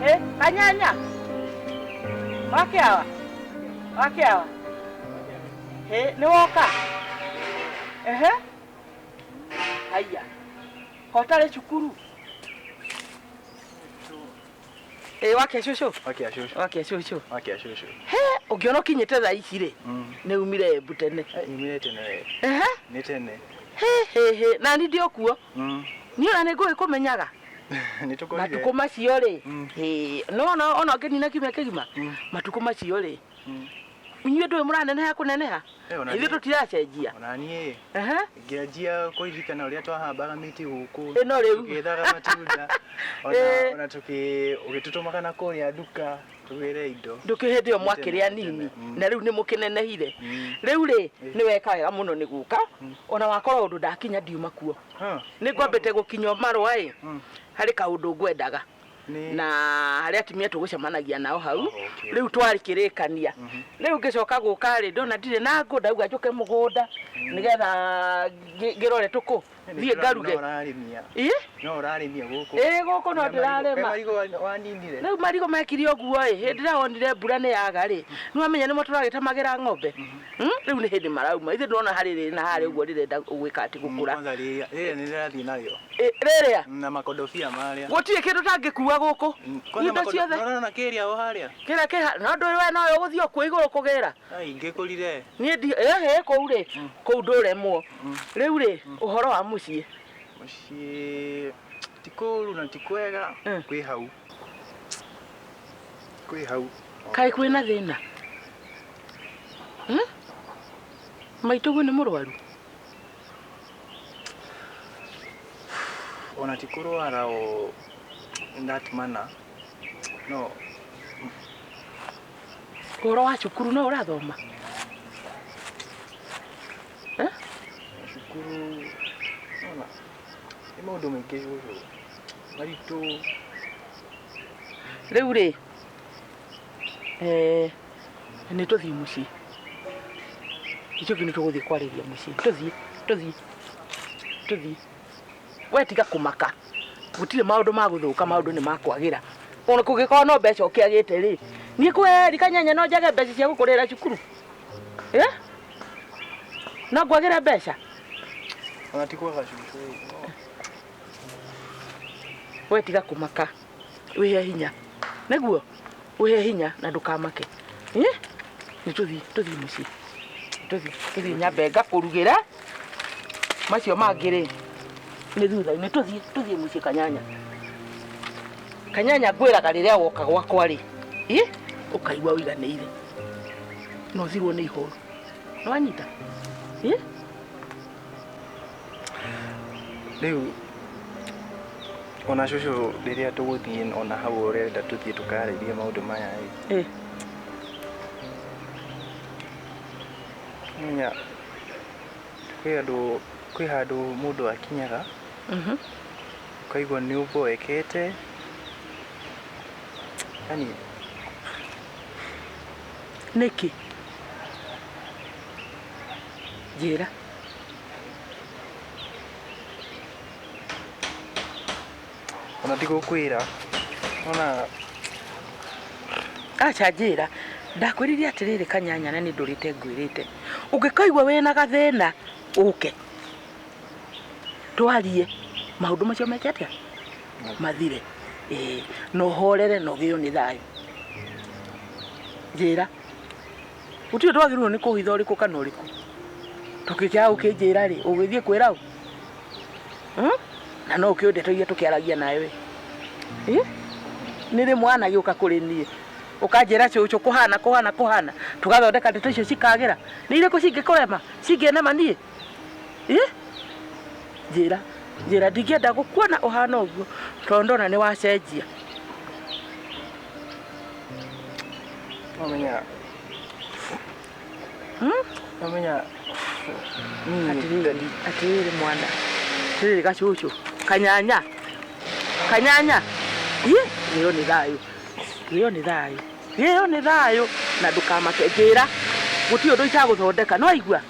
Eh, kanyanya. Wakiawa. Wakiawa. He, nĩ woka? Ehe. Haiya. Ko ũtarĩ cukuru? Ĩ wakia cũcũ. Wakia cũcũ. Wakia cũcũ. Wakia cũcũ. He, ũngĩona ũkinyĩte thaa ici rĩ, nĩ umire Embu tene. Nyumire tene we. Ehe. Nĩ tene. He he he, na ni ndĩ o kuo. Niĩ ona nĩ ngũgĩkũmenyaga. Nĩ tũkorire. Matukũ macio rĩ, hĩ, no ona ona ũngĩnina kiumia kĩgima, matukũ macio rĩ, inyuĩ ndũĩ mũraneneha kũneneha, Eh, ona ithuĩ niĩ- tũtiracenjia. Ona niĩ Ehe. ngĩanjia kũririkana ũrĩa twahambaga mĩtĩ gũkũ Ĩno rĩu. tũgĩethaga matunda ona Eh. ona tũkĩ ũgĩtũtũmaga na kũrĩa nduka tũgĩre indo. Ndũkĩ hĩndĩ ĩyo Nĩ mwakĩrĩ tene, anini tene. na rĩu nĩ mũkĩnenehire. Rĩu rĩ, nĩ weka wega mũno nĩ gũka, ona wakorwo ũndũ ndakinya ndiuma kuo. Nĩ ngwambĩte gũkinywo marũa ĩ, harĩ kaũndũ ngwendaga. Na harĩ atumia tũgũcemanagia nao hau, rĩu twarĩkĩrĩkania. Rĩu ngĩcoka gũka rĩ, ndona ndirĩ na ngũ, ndauga njũke mũgũnda nĩgetha ngĩrore tũkũ, thiĩ ngaruge. No ũrarĩmia. Ĩ? No ũrarĩmia gũkũ. Ĩ, gũkũ no ndĩrarĩma. Marigũ waninire. Rĩu marigũ mekire ũguo ĩ, hĩndĩ ĩrĩa wonire mbura nĩ yaga rĩ, nĩ wamenya nĩmo tũragĩtemagĩra ng'ombe. Rĩu nĩ hĩndĩ marauma. Ithuĩ ndĩrona harĩ rĩrĩ na harĩa ũguo rĩrenda gwĩka atĩ gũkũra. Kwanza rĩrĩa rĩrĩa nĩ rĩrathiĩ narĩo. Ĩ, rĩrĩa? Na makodobia marĩa. Gũtirĩ kĩndũ tangĩkua gũkũ. Kwanza Indo ciothe. Nona kĩrĩa o harĩa. Kĩrĩa kĩ no ndũĩ we nowe ũgũthiĩ o kuo igũrũ kũgĩra. Ai ngĩkũrire. Niĩ ndi ehe kũu rĩ, kũu ndũremwo. Rĩu rĩ, ũhoro wa mũciĩ. Mũciĩ ti kũũru na ti kwega, kwĩ hau. Kwĩ hau. Kaĩ kwĩna thĩna? Maitũguo nĩ mũrwaru? Ona ti kũrwara o in that manner. No. Ũhoro wa cukuru no ũrathoma? Cukuru ona nĩ maũndũ maingĩ cũcũ maritũ. Rĩu rĩ, nĩ tũthiĩ mũciĩ. Ithuĩ nĩ tũgũthiĩ kwarĩria mũciĩ. Tũthiĩ, tũthiĩ, tũthiĩ. We tiga kũmaka. Gũtirĩ maũndũ ma gũthũka, maũndũ nĩ makwagĩra. Ona kũngĩkorwo no mbeca ũkĩagĩte rĩ, niĩ kweri kanyanya no njage mbeca cia gũkũrĩra cukuru. Eh? No ngwagĩre mbeca? Ona ti kwaga cucu. We tiga kũmaka. Wĩhe hinya. Nĩguo? Wĩhe hinya na ndũkamake. Eh? Nĩ tũthiĩ, tũthiĩ mũciĩ. Tũthiĩ, tũthiĩ nyambe ngakũrugĩre. Macio mangĩ rĩ, nĩ thutha-inĩ. Tũthiĩ, tũthiĩ mũciĩ kanyanya. Kanyanya ngwĩraga rĩrĩa woka gwakwa rĩ, ĩ? Ũkaigua ũiganĩire. Na ũthirwo nĩ ihoru. Nĩ wanyita? Ĩ? Rĩu ona cucu rĩrĩa tũgũthiĩ ona hau ũrenda tũthiĩ tũkarĩrie maũndũ maya ĩ. Ĩ. Menya kwĩ andũ kwĩ handũ mũndũ akinyaga ũkaigua nĩ ũboekete yani Nĩkĩ? Njĩra. Ona ndigũkwĩra ona Aca njĩra. Ndakwĩrire atĩrĩrĩ kanyanya na nĩ ndũrĩte ngwĩrĩte. Ũngĩkaigua wĩna gathĩna ũke. Twarie maũndũ macio meke atĩa? Mathire. Ĩĩ, na ũhorere na ũgĩo nĩ thayũ. Njĩra. Gũtirĩ ũndũ wagĩrĩirwo nĩ kũhitha ũrĩkũ kana ũrĩkũ. Tũkĩkĩaga ũkĩnjĩra rĩ, ũgĩthiĩ kwĩra ũ? Na no ũkĩũĩ ndeto iria tũkĩaragia nawe. Ĩ? Nĩ rĩ mwana agĩũka kũrĩ niĩ? Ũkanjĩra cũcũ kũhana kũhana kũhana. Tũgathondeka ndeto icio cikagĩra. Nĩ irĩkũ cingĩkũrema? Cingĩnema niĩ? Ĩ? Njĩra. Njĩra ndingĩenda gũkuona ũhana ũguo tondũ ndona nĩ wacenjia. Nomenya nomenya Atĩrĩrĩ, atĩrĩrĩ mwana. Atĩrĩrĩ gacucu. Kanyanya. Kanyanya. Ĩ, gĩo nĩ thayũ. Gĩo nĩ thayũ. Gĩo nĩ thayũ na ndũkamake. Njĩra gũtirĩ ũndũ itagũthondeka. No waigua?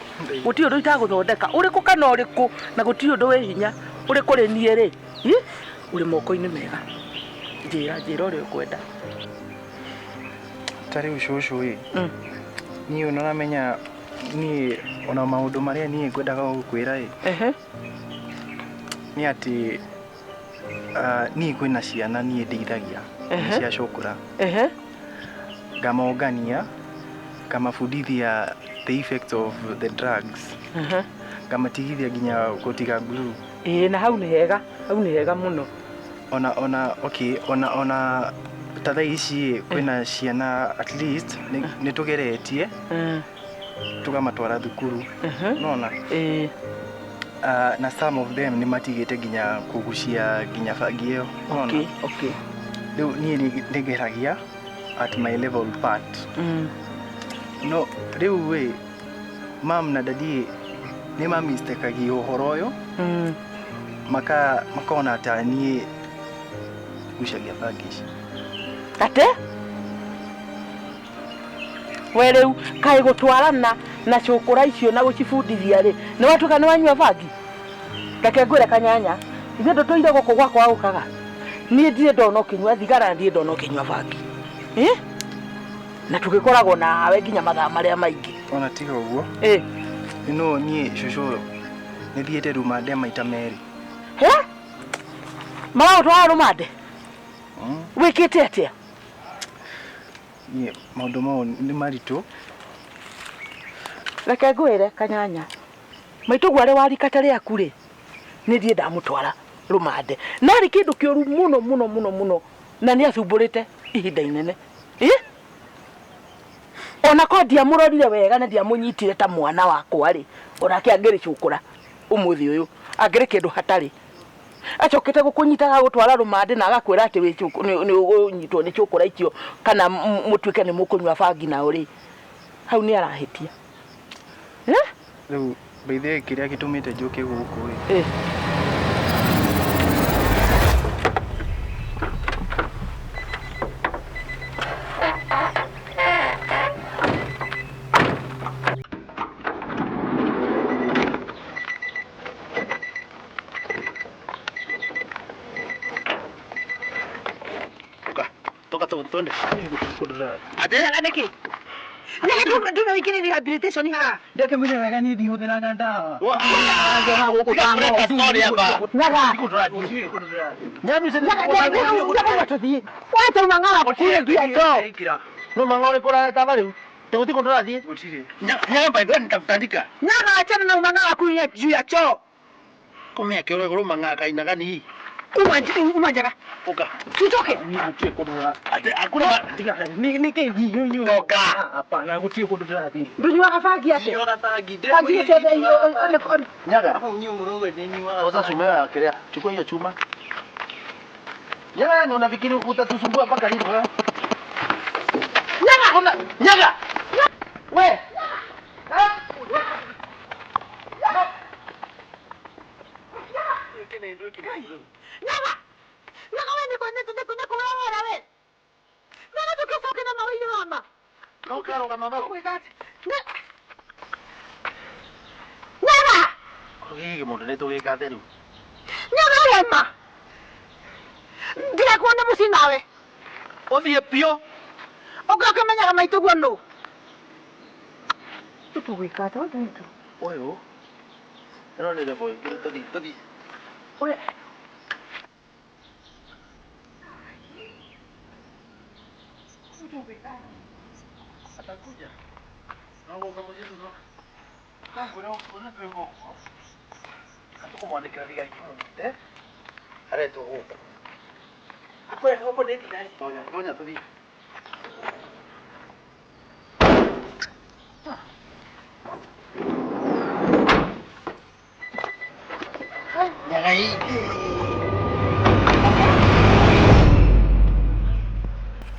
Gũtirĩ ũndũ itagũthondeka. Ũrĩkũ kana ũrĩkũ na gũtirĩ ũndũ wĩ hinya ũrĩ kũrĩ niĩ rĩ. Ĩ, ũrĩ moko-inĩ mega. Njĩra, njĩra ũrĩa ũkwenda. Ta rĩu cũcũ ĩ, niĩ ona ũramenya niĩ ona maũndũ marĩa niĩ ngwendaga gũkwĩra ĩ, nĩ atĩ niĩ kwĩna ciana niĩ ndeithagia cia cũkũra. Ngamongania, ngamabundithia the effects of the drugs. Ngamatigithia nginya gũtiga glue. Ĩĩ, na hau nĩ hega, hau nĩ hega mũno. Ona ona okay, ona ona ta thaa ici kwĩna ciana at least nĩ tũgeretie tũkamatwara thukuru. Nona? Ĩĩ. Na some of them nĩ matigĩte nginya kũgucia nginya bangi ĩyo. Nona? Okay, okay. Rĩu niĩ nĩ ngeragia at my level part. No rĩu ĩ, mam na daddy nĩ mamistekagia ũhoro ũyũ. Makona ta niĩ ngucagia bangi ici. Ate? We rĩu kaĩ gũtwarana na cũkũra icio na gũcibundithia rĩ, nĩ watuĩka nĩ wanyua bangi? Reke ngwĩre kanyanya, ithuĩ ndũtũire gũkũ gwakwa ũkaga. Niĩ ndirĩ ndona ũkĩnyua thigara na ndirĩ ndona ũkĩnyua bangi. Ĩ? Na tũgĩkoragwo nawe nginya mathaa marĩa maingĩ. Ona tiga ũguo. Ĩ. No niĩ cũcũ nĩ thiĩte rumande maita merĩ. He? Maragũtwara rumande? Wĩkĩte atĩa? Niĩ maũndũ mau nĩ maritũ. Reke ngwĩre kanyanya. Maitũguo arĩ wa rika ta rĩaku rĩ, nĩ thiĩ ndamũtwara rumande. Na arĩ kĩndũ kĩũru mũno mũno mũno mũno na nĩ acumbũrĩte ihinda inene. Ĩ? Ona korwo ndiamũrorire wega na ndiamũnyitire ta mwana wakwa rĩ, onake angĩrĩ cũkũra ũmũthĩ ũyũ, angĩrĩ kĩndũ hatarĩ. Acokete gũkũnyita agagũtwara rũmande na agakwĩra atĩ nĩ ũgũnyitwo nĩ cũkũra icio kana mũtuĩke nĩ mũkũnyua bangi nao rĩ, hau nĩ arahĩtia. Rĩu by the way kĩrĩa gĩtũmĩte njũke gũkũ ĩ. Ũka. Toka tu twende. Ate nĩkĩ? Nyaga nduma wikire rehabilitation haha. Ndakĩmwĩra wega niĩ ndihũthĩraga ndawa. Gũkũ ta ng'ondu. Nyaga. Nyaga tũthiĩ. Watauma ng'ara gũtirĩ. No mang'ore kũraya taba rĩu. Tũgũthiĩ kũndũ tũrathiĩ. Nyaga by the way nitakutandika. Nyaga achana na umang'ara kunya juu ya choo. Kũmĩa kĩoro igũrũ mang'aa kainaga ni. Uma uma njaga. Ũka. Tutoke. Ate hakuna Nĩkĩ Toka. Hapana, gũtirĩ kũndũ tũrathiĩ. Ndũnyuaga bangi atĩa? Ndinyuaga bangi. Bangi ĩtete iyo. Nyaga. Hapo nyinyi mũrauga ndinyuaga. Sasa chuma ya kelea. Chukua hiyo chuma. Nyaga, unafikiri utatusumbua mpaka lini wewe? Nyaga. Una Nyaga. We. Nyaga. Nyaga we niko niko niko niko wewe we. Nyaga tukicoke na mawili mama. Toka mama. Nyaga. Gĩkĩ mũndũ nĩ tũgĩka rĩu. Nyaga rema. Ndirakuona mũciĩ nawe. Ũthiĩ biũ. Ũka ũkĩmenyaga maitũ guo nũ. Tũtũgwĩka atĩa ũndũ witũ? Ũyũ. Ĩno nĩ level ĩngĩ tũthiĩ tũthiĩ. Ũrĩa Atakuja. No gũka mũciĩ tu no. Ngwĩra ũna twĩ gũkũ. Tũkũmwandĩkĩra thigari imũnyite. Aretwo gũkũ. Akwĩra gũkũ nĩ thigari. Tonya, tonya tũthiĩ. Nyaga hii.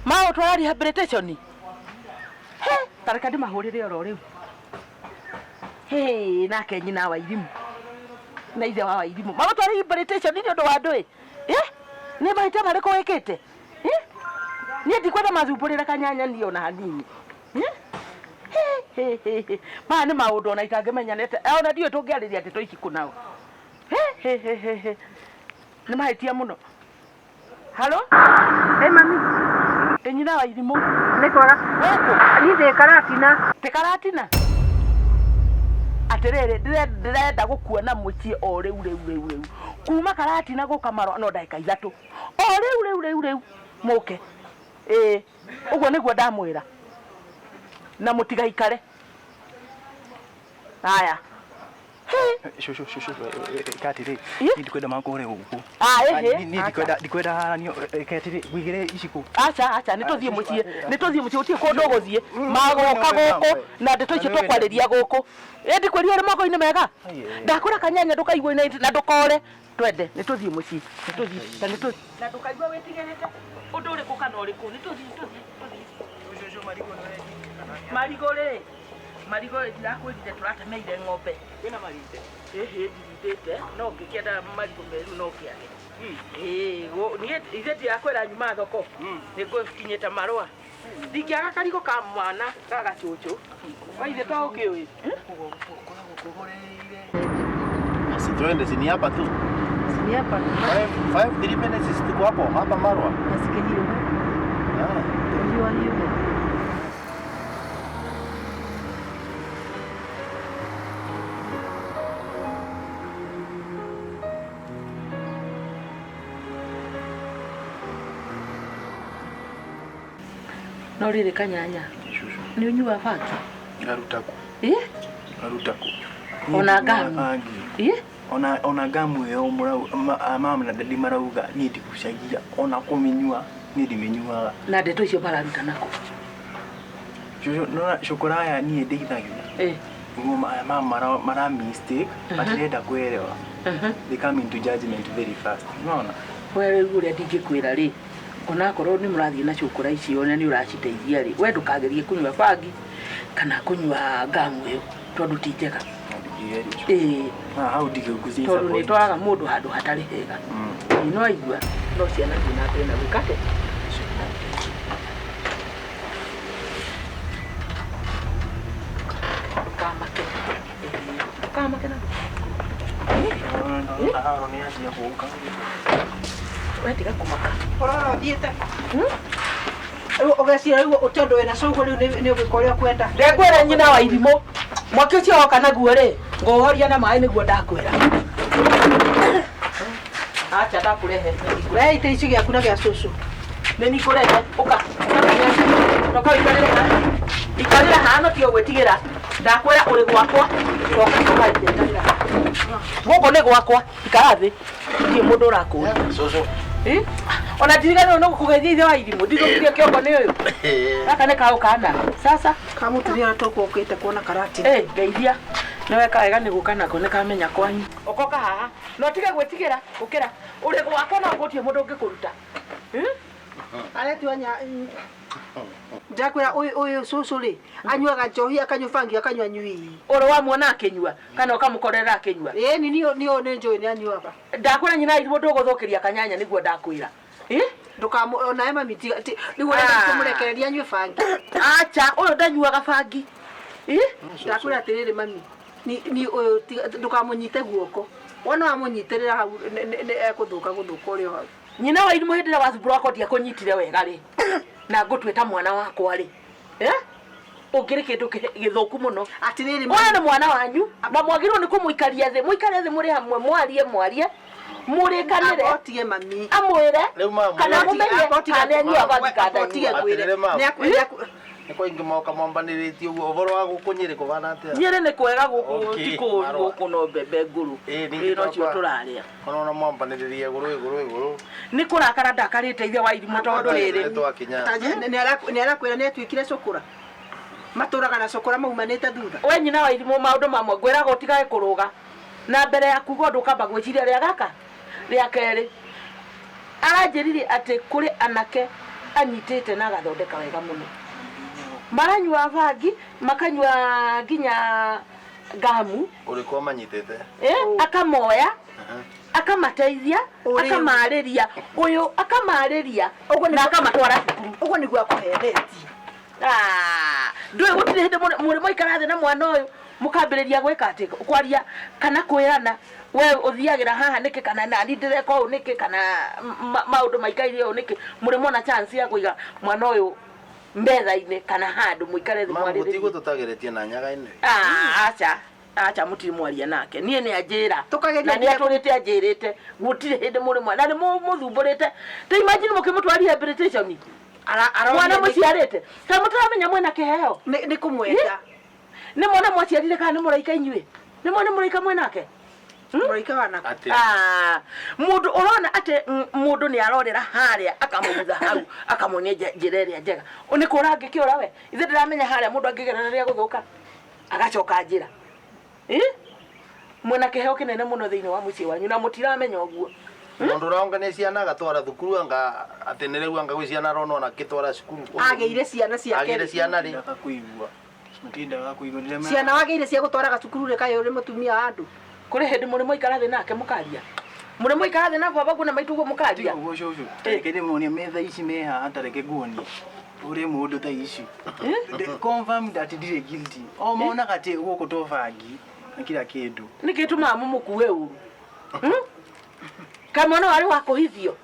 Maũtwara rehabilitation. He, tareka ndĩmahũrĩre oro rĩu. He, nake nyina wa Irimũ na ithe wa Wairimũ magũtwara rehabilitation nĩ ũndũ wa ndũĩ. Eh? Nĩ mahĩtia marĩkũ wĩkĩte? Eh? Niĩ ndikwenda mathumbũrĩre kanyanya niĩ ona hanini. Eh? He, he, he. Maya nĩ maũndũ ona itangĩmenyanĩte ona ndiũĩ tũngĩarĩria ndeto ici kũ nao. He, he, he, he, he. Nĩ mahĩtia mũno. Halo? Hey mami. Ĩ nyina wa Irimũ. Nĩ kwega. Wĩkũ? Niĩ ndĩ Karatina. Ndĩ Karatina? Atĩrĩrĩ, ndĩrenda gũkuona mũciĩ o rĩu rĩu rĩu rĩu. Kuma Karatina gũka Marwa no ndagĩka ithatũ. O rĩu rĩu rĩu rĩu mũke. Ĩĩ, ũguo nĩguo ndamwĩra. Na mũtigaikare. Haya. Shushu, shushu, ĩka atĩrĩ. Ĩ? Niĩ ndikwenda makũre gũkũ. Ah, ĩhĩ. Niĩ ndikwenda ndikwenda haranio. Ĩka atĩrĩ, wĩigĩre ici kũ. Aca, aca, nĩ tũthiĩ mũciĩ. Nĩ tũthiĩ mũciĩ, gũtirĩ kũndũ ũgũthiĩ. Magoka gũkũ na ndeto icio tũkwarĩria gũkũ. Ĩ ndikwĩrire ũrĩ moko-inĩ mega. Ndakũra kanyanya ndũkaigue na ndũkore. Twende, nĩ tũthiĩ mũciĩ. Nĩ tũthiĩ, na nĩ tũthiĩ. Na ndũkaigue wĩtigĩrĩte ũndũ ũrĩkũ kana ũrĩkũ. Nĩ tũthiĩ, tũthiĩ, tũthiĩ. Marigũ rĩ, marigũ rĩ, ndirakwĩrire tũratemeire ng'ombe. Kwĩna marinde. Ĩhĩ ndirindĩte, no ngĩkĩenda marigũ meru no kĩage. Ĩĩ, niĩ ithe ndirakwĩra nyuma thoko. Nĩ ngũkinyĩte marũa. Ndingĩaga karigũ ka mwana ga gacũcũ. Waithe to ũkĩũĩ. Si tuende, si ni hapa tu. Ni hapa. 5 3 minutes tuko hapo hapa Marwa. Nasikia hiyo. Ah. Hiyo hiyo. No rĩrĩ kanyanya. Nĩ ũnyuaga bangi? Ngaruta kũ? Ĩ? Ngaruta kũ? Ona ngamu? Bangi. Ĩ? Ona ona ngamu ĩyo mama na dadi marauga niĩ ndigucagia ona kũmĩnyua niĩ ndimĩnyuaga. Na ndeto icio mararuta nakũ? Shushu, nona cukura aya niĩ ndeithagia. Ĩ. Nĩguo mama mara mistake matirenda kuelewa. They come into judgment very fast. Unaona? We rĩu ũrĩa ndingĩkwĩra rĩ, onakorwo nĩ mũrathiĩ na cukura icio na nĩ ũraciteithia rĩ, we ndũkagerie kũnyua bangi kana kũnyua ngamu ĩyo tondũ ti njega. Ĩĩ. Hau ndigĩgũcia Tondũ nĩ ĩtwaraga mũndũ handũ hatarĩ hega. Ĩĩ, no aigua no ciana thiĩ na mbere na gwĩka atĩa? Ndũkamake. Ndũkamake na Haro nĩ anjia gũka. we tiga kũmaka. Ũrora ũthiĩte. Rĩu ũgeciria rĩu tondũ wĩna cũgũ rĩu nĩ ũgwĩka ũrĩa ũkwenda. Ndekwĩra nyina wa irimũ. Mwaki ũcio woka naguo rĩ, ngũũhoria na maĩ nĩguo ndakwĩra. Acha ndakũrehe. We ite ici gĩaku na gĩa cũcũ. Nĩ nikũrehe. Ũka. Ũka ũikarĩre haha. Ikarĩra haha no tiga gwĩtigĩra. Ndakwĩra ũrĩ gwakwa. Coka coka ikarĩra haha. Gũkũ nĩ gwakwa. Ikara thĩ. Ndirĩ mũndũ ũrakũria. Cũcũ. Eh? Ona ndiriganĩrwo nĩ gũkũgeithia ithe wa irimũ. Ndithũkirie kĩongo nĩ ũyũ. Gaka nĩ kaũ kana. Sasa. Kamũtumia ũrĩa tũkũkĩte kuona karati. Eh, ngeithia. Nĩ weka wega nĩ gũka nako nĩ kamenya kwanyu. Ũkoka haha. Na ũtige gwĩtigĩra. Ũkĩra. Ũrĩ gwakwa no gũtirĩ mũndũ ũngĩkũruta. Hmm? Aretua nya ndakwĩra ũyũ ũyũ cũcũ rĩ anyuaga njohi akanyua bangi akanyua nyui. Ũrĩ wamuona akĩnyua kana ũkamũkorera akĩnyua. Ĩni niĩ niĩ nĩ njũĩ nĩ anyuaga. Ndakwĩra nyina irimũ ndũgũthũkĩria kanyanya nĩguo ndakwĩra. Eh? Ndũkamũ onawe mami tiga rĩu ũrenda Ah. kũmũrekereria anyue bangi. Acha, ũyũ ndanyuaga bangi. Eh? Ndakwĩra atĩrĩrĩ mami ni ni ũyũ tiga ndũkamũnyite guoko. Wona wamũnyitĩrĩra hau nĩ ekũthũka gũthũka ũrĩ o hau. Nyina wa irimũ hĩndĩ ĩrĩa wathumbũra wakwa ndiakũnyitire wega rĩ na ngũtuĩta mwana wakwa rĩ eh? Ũngĩrĩ kĩndũ gĩthũku mũno. Atĩrĩrĩ Ũyũ nĩ mwana wanyu na mwagĩrĩirwo nĩ kũmũikaria thĩ, mũikare thĩ mũrĩ hamwe mwarie mwarie mũrĩkanĩre Amba ũtige mami. Amwĩre Rĩu mama, kana mũmenye kana nĩ anyuaga bangi kana Amba ũtige ndanyuaga. ngwĩre. Atĩrĩrĩ, mama. Nĩ Nĩ kwa ingĩ moka mwambanĩrĩtie ũguo ũhoro wa gũkũ Nyĩrĩ kũbana atĩa? Nyĩrĩ nĩ kwega gũkũ Okay, ti kũũru marũa. gũkũ no mbembe ngũrũ. Ĩĩ, ningĩ Ĩĩ, nocio twakwa. tũrarĩa. Ona mwambanĩrĩria igũrũ igũrũ igũrũ. Nĩ kũrakara ndakarĩte ithe wa irimũ tondũ rĩrĩ. Nĩ twakinya. Nĩ arakwĩra nĩ atuĩkire cũkũra. Matũraga na cũkũra maumanĩte thutha. We nyina wa irimũ maũndũ mamwe ngwĩraga ũtigage kũrũga. Na mbere ya kuga ũndũ ũkamba gwĩciria rĩa gaka rĩa kerĩ. Aranjĩrire atĩ kũrĩ anake anyitĩte na agathondeka wega mũno. Maranyua bangi, makanyua nginya ngamu. Ũrĩkũ amanyitĩte? Akamoya, akamateithia, akamarĩria. Ũyũ akamarĩria na akamatwara cukuru. Ũguo nĩguo akũhenetie. Ah, ndũĩ gũtirĩ hĩndĩ mũrĩ mwaikara thĩ na mwana ũyũ mũkambĩrĩria gwĩka atĩ kwaria kana kwĩrana we ũthiagĩra haha nĩkĩ kana nani ndĩreka ũũ nĩkĩ kana maũndũ maikaire ũũ nĩkĩ mũrĩ mona chance ya kũiga mwana ũyũ metha-inĩ kana handũ mũikare thĩ Mama mwarĩrĩrie. gũtigũ tũtageretie na nyaga-inĩ. Ah, acha acha mũtirĩ mwaria nake niĩ nĩ anjĩra Tũkageria na nĩ atũrĩte anjĩrĩte gũtirĩ hĩndĩ mũrĩ mwa na nĩ mũthumbũrĩte ta imagine mũkĩmũtwara rehabilitation mwana mũciarĩte ta mũtaramenya mwena kĩheo nĩ kũmwenda nĩ mwana mwaciarire kana nĩ mũraika inyuĩ nĩ mwana mũraika mwenake Mũraika wa nako. Atĩa? Ah, mũndũ ũrona atĩ mũndũ nĩ arorera harĩa akamũgutha hau akamuonia njĩra ĩrĩa njega nĩ kũra angĩkĩũra we ithe ndĩramenya harĩa mũndũ angĩgerera rĩa gũthũka agacoka njĩra Mwena kĩheo kĩnene mũno thĩinĩ wa mũciĩ wanyu na mũtiramenya ũguo. Mũndũ ũraongania ciana agatwara thukuru anga atĩ nĩ rĩu anga gwĩ ciana aronwo na akĩtwara cukuru. Agĩire ciana ciake Agĩire rĩ. ciana rĩ. Kuigua. Mũtindaga kũigua ndĩramenya. Ciana wagĩire cia gũtwaraga cukuru rĩ kaĩ ũrĩ mũtumia wa andũ. Kũrĩ hĩndĩ mũrĩ mwaikara thĩ nake mũkaria. Mũrĩ mwaikara thĩ na baba guo na maitũ guo mũkaria. Tiga ũguo cũcũ. Reke ndĩmuonie metha ici me haha ta reke nguonie ũrĩa mũndũ ta ici. Confirm that ndirĩ guilty. O monaga atĩ gũkũ to bangi na kila kĩndũ. Nĩkĩ tũmaga mũmũkue ũru? Kaĩ mwana warĩ wa kũhithio?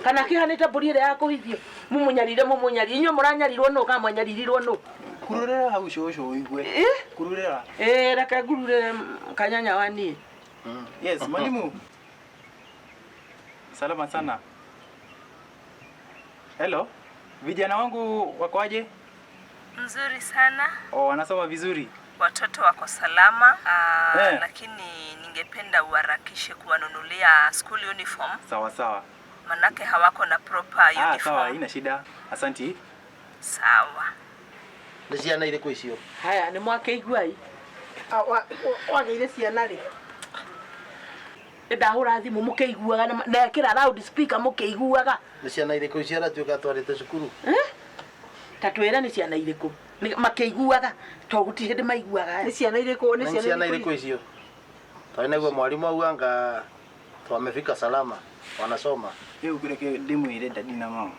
Kana kĩhanĩte mbũri ĩrĩa ya kũhithio? Mũmũnyarire mũmũnyarire. Inyuĩ mũranyarirwo nũ kana mwanyarirwo nũ? Kururĩra hau cũcũ ũigue. Kururĩra. Reke ngururĩre kanyanya wa niĩ. Yes, mwalimu. Salama sana. Hello. Vijana wangu wako aje? Mzuri sana. Oh, wanasoma vizuri. Watoto wako salama. Lakini ningependa uharakishe kuwanunulia school uniform. Sawa sawa. Manake hawako na proper uniform. Sawa, haina shida. Asanti. Sawa. Nĩ ciana irĩkũ icio? Haya, nĩ mwakĩigua ĩ. Wagĩire ciana rĩ? Ndahũra thimũ mũkĩiguaga na ekĩra loud speaker mũkĩiguaga. Nĩ ciana irĩkũ icio aratuĩka atwarĩte cukuru? Ta twĩre nĩ ciana irĩkũ? Makĩiguaga to gũtirĩ hĩndĩ maiguaga. Nĩ ciana irĩkũ? Nĩ ciana irĩkũ icio? Tondũ nĩguo mwalimu auga anga wamefika salama wanasoma. Rĩu reke ndĩmwĩre dadi na mama.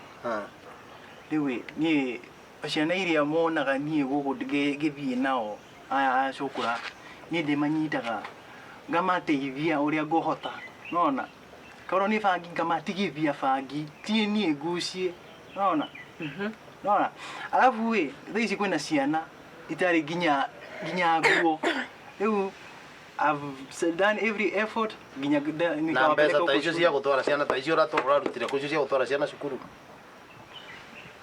Rĩu niĩ ciana iria monaga niĩ gũkũ ngĩthiĩ nao aya acũkũra niĩ ndĩmanyitaga ngamateithia ũrĩa ngũhota nona korwo nĩ bangi ngamatigithia bangi ti niĩ ngucie Nona nona alafu ĩ thaa ici kwĩna ciana itarĩ nginya nginya nguo rĩu I've done every effort nginya Na mbeca nikawapeleka ta huko icio shule. cia gũtwara ciana ta icio ũrarutire kũ icio cia gũtwara ciana cukuru?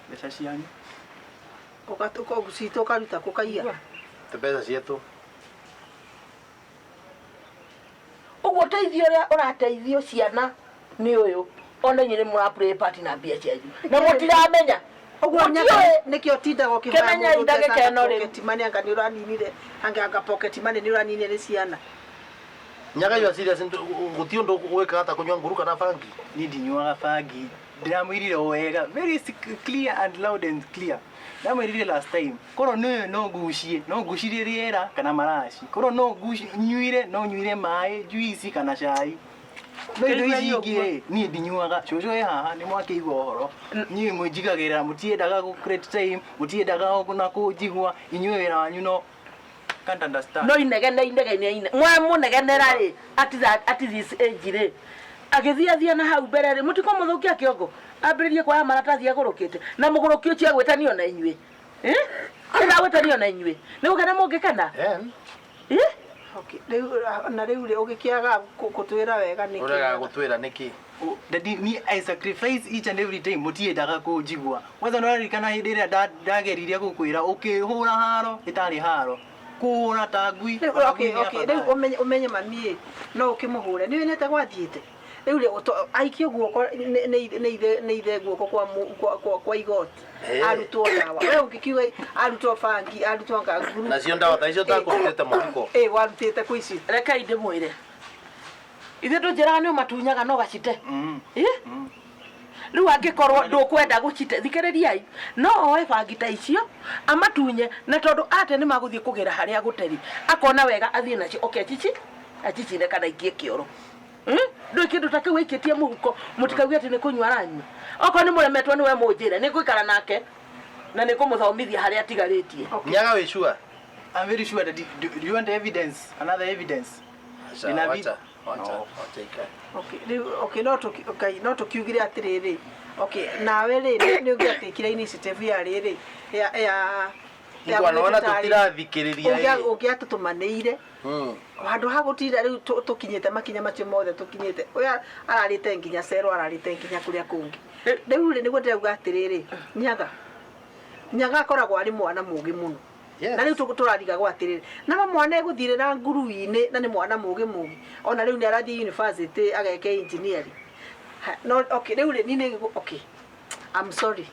Mbeca cianyu. Citũ ũkaruta kũ kaiya? Ti mbeca cietũ. Ũguo ũteithio ũrĩa ũrateithio ciana nĩ ũyũ ona inyuĩ nĩ mũra play part na mbia cianyu na mũtiramenya. Ũguo Mũtiũĩ. nĩkĩo tindaga ũkĩhoya Kĩmenyei mũndũ ndagĩka mbeca ĩno rĩu. pocket money anga nĩ ũraninire anga anga pocket money nĩ ũraninire nĩ ciana. Nyaga you are serious gũtirĩ ũndũ wĩkaga ta kũnyua nguru kana bangi? Niĩ ndinyuaga bangi ndĩramwĩrire o wega very clear and loud and clear ndamwĩrire last time korwo nĩ no ngucie no ngucirie rĩera kana maraci korwo no nyuire no nyuire maĩ juice kana cai no indo ici ingĩ rĩ niĩ ndinyuaga cũcũ ĩ haha nĩ mwakĩigua ũhoro niĩ mwĩnjigagĩrĩra mũtiendaga gũ create time mũtiendaga na kũnjigua inyuĩ wĩra wanyu no can't understand No inegene inegene ine mwamũnegenera rĩ at that at this age rĩ agĩthiĩ athiĩ na hau mbere rĩ mũtikũmũthũkia kĩongo ambĩrĩrie kuoya maratathi agũrũkĩte na mũgũrũki ũcio agwĩtanio na inyuĩ Eh? Ĩragwĩtanio na inyuĩ nĩ gũkena mũngĩkena Eh? Okay, rĩu na rĩu rĩ ũgĩkĩaga gũtwĩra wega nĩkĩ? Ũregaga gũtwĩra nĩkĩ? Daddy, me I sacrifice each and every time mũtiendaga kũnjigua kwanza nĩũraririkana hĩndĩ ĩrĩa ndageririe gũkwĩra ũkĩhũra haro ĩtarĩ haro kũhũra ta ngui Rĩu ona okay ngui nĩ okay rĩu afadhali. ũmenye ũmenye mami ĩ no ũkĩmũhũre nĩ wonete gwathiĩte rĩu rĩ aikio guoko nĩ nĩ ithe- nĩ ithe nĩ ithe guoko kwa mũ- kwa kwa kwa igoti arutwo ndawa we ũngĩkiuga arutwo bangi arutwo nganguru Nacio ndawa ta icio takũrutĩte mũhuko. ĩ warutĩte kwĩ icio Rekei ndĩmwĩre ithuĩ ndũnjĩraga nĩ ũmatunyaga no gacite Ĩ? Rĩu angĩkorwo ndũkwenda gũcite thikĩrĩriai no oe bangi ta icio amatunye na tondũ ate nĩ magũthiĩ kũgĩra harĩa gũteri akona wega athiĩ nacio oke acici acicine kana ikie kĩoro. Ndũĩ kĩndũ ta kĩu aikĩtie mũhuko mũtikauge atĩ nĩ kũnyua aranyua okorwo nĩ mũremetwo nĩwe mũnjĩre nĩ ngũikara nake na nĩ ngũmũthomithia harĩa atigarĩtie. Nyaga wĩ sure? I'm very sure that do you want evidence another evidence? Acha, Nina wacha, wacha, wacha ikae. Okay, rĩu okay no tũki okay, no tũkiugire atĩrĩrĩ okay nawe rĩ nĩ ũngĩatĩkire initiative ya rĩrĩ ya ya ya Nĩkwana wona thibitarĩ. tũtirathikĩrĩria Ũngĩa- ĩ. ũngĩatũtũmanĩire handũ ha gũtinda rĩu tũkinyĩte makinya macio mothe tũkinyĩte ũyũ ararĩte nginya cero ararĩte nginya kũrĩa kũngĩ rĩu rĩ nĩguo ndĩrauga atĩrĩrĩ nyaga nyaga akoragwo arĩ mwana mũgĩ mũno na rĩu tũrarigagwo atĩrĩrĩ na ma mwana egũthirĩra nguru-inĩ na nĩ mwana mũgĩ mũgĩ ona rĩu nĩ arathiĩ university ageke engineering no okay rĩu rĩ niĩ nĩ okay I'm sorry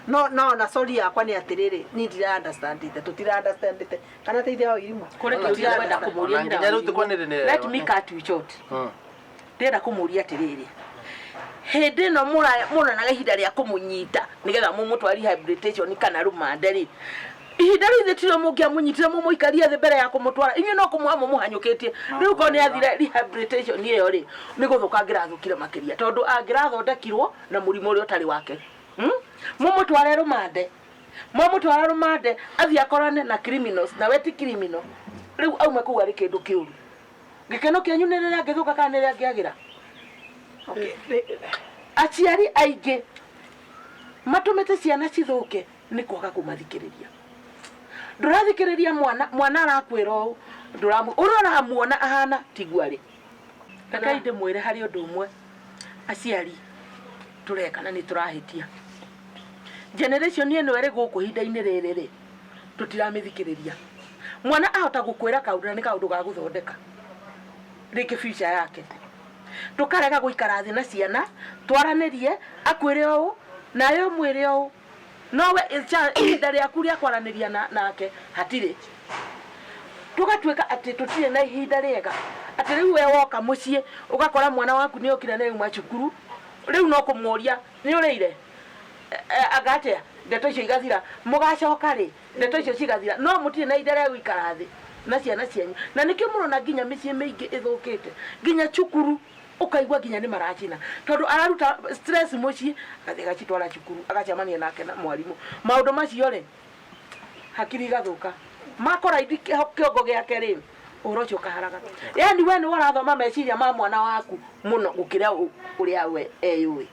no no na sorry yakwa nĩ atĩrĩrĩ niĩ ndira understandĩte tũtira understandĩte kana teithia wa irimũ Kũrĩ kĩũria ngwenda kũmũria Ona nginya rĩu tũkwanĩrĩra. Let me cut you short. Ndĩrenda kũmũria atĩrĩrĩ hĩndĩ ĩno mũronaga ihinda rĩa kũmũnyita nĩgetha mũmũtware rehabilitation kana rũmande rĩ ihinda rĩu ithuĩ tirĩo mũngĩamũnyitire mũmũikarie thĩ mbere ya kũmũtwara inyuĩ no kũmũha mũmũhanyũkĩtie rĩu korwo nĩ athire rehabilitation ĩyo rĩ nĩ gũthũka angĩrathũkire makĩria tondũ angĩrathondekirwo na mũrimũ ũrĩa ũtarĩ wake mũmũtware rũmande mwamũtwara rũmande athiĩ akorane na criminals na we ti criminal rĩu aume kũu arĩ kĩndũ kĩũru gĩkeno kĩanyu nĩ rĩrĩa angĩthũka kana nĩ rĩrĩa angĩagĩra aciari aingĩ matũmĩte ciana cithũke nĩ kwaga kũmathikĩrĩria ndũrathikĩrĩria mwana mwana arakwĩra ũũ ndũramu ũrĩa ũramuona ahana tiguo arĩ rekei ndĩmwĩre harĩ ũndũ ũmwe aciari tũreka na nĩ tũrahĩtia generation ĩno ĩrĩ gũkũ ihinda-inĩ rĩrĩ rĩ tũtiramĩthikĩrĩria mwana ahota gũkwĩra kaũndũ na nĩ kaũndũ ga gũthondeka rĩngĩ future yake tũkarega gũikara thĩ na ciana twaranĩrie akwĩre ũũ nawe ũmwĩre ũũ nowe ihinda rĩaku rĩa kwaranĩria nake hatirĩ tũgatuĩka atĩ tũtirĩ na ihinda rĩega atĩ rĩu we woka mũciĩ ũgakora mwana waku nĩ okire na auma cukuru rĩu no kũmũria nĩ ũrĩire anga atĩa ndeto icio igathira mũgacoka rĩ ndeto icio cigathira no mũtirĩ na ihinda rĩa gũikara thĩ na ciana cianyu na nĩkĩo mũrona nginya mĩciĩ mĩingĩ ĩthũkĩte nginya cukuru ũkaigua nginya nĩ maracina tondũ araruta stress mũciĩ agathiĩ agacitwara cukuru agacemania nake na mwarimũ maũndũ macio rĩ hakiri igathũka makora ithi kĩongo gĩake rĩ ũhoro ũcio ũkaharaga yani we nĩwe ũrathoma meciria ma mwana waku mũno gũkĩra ũrĩa we eyũĩ.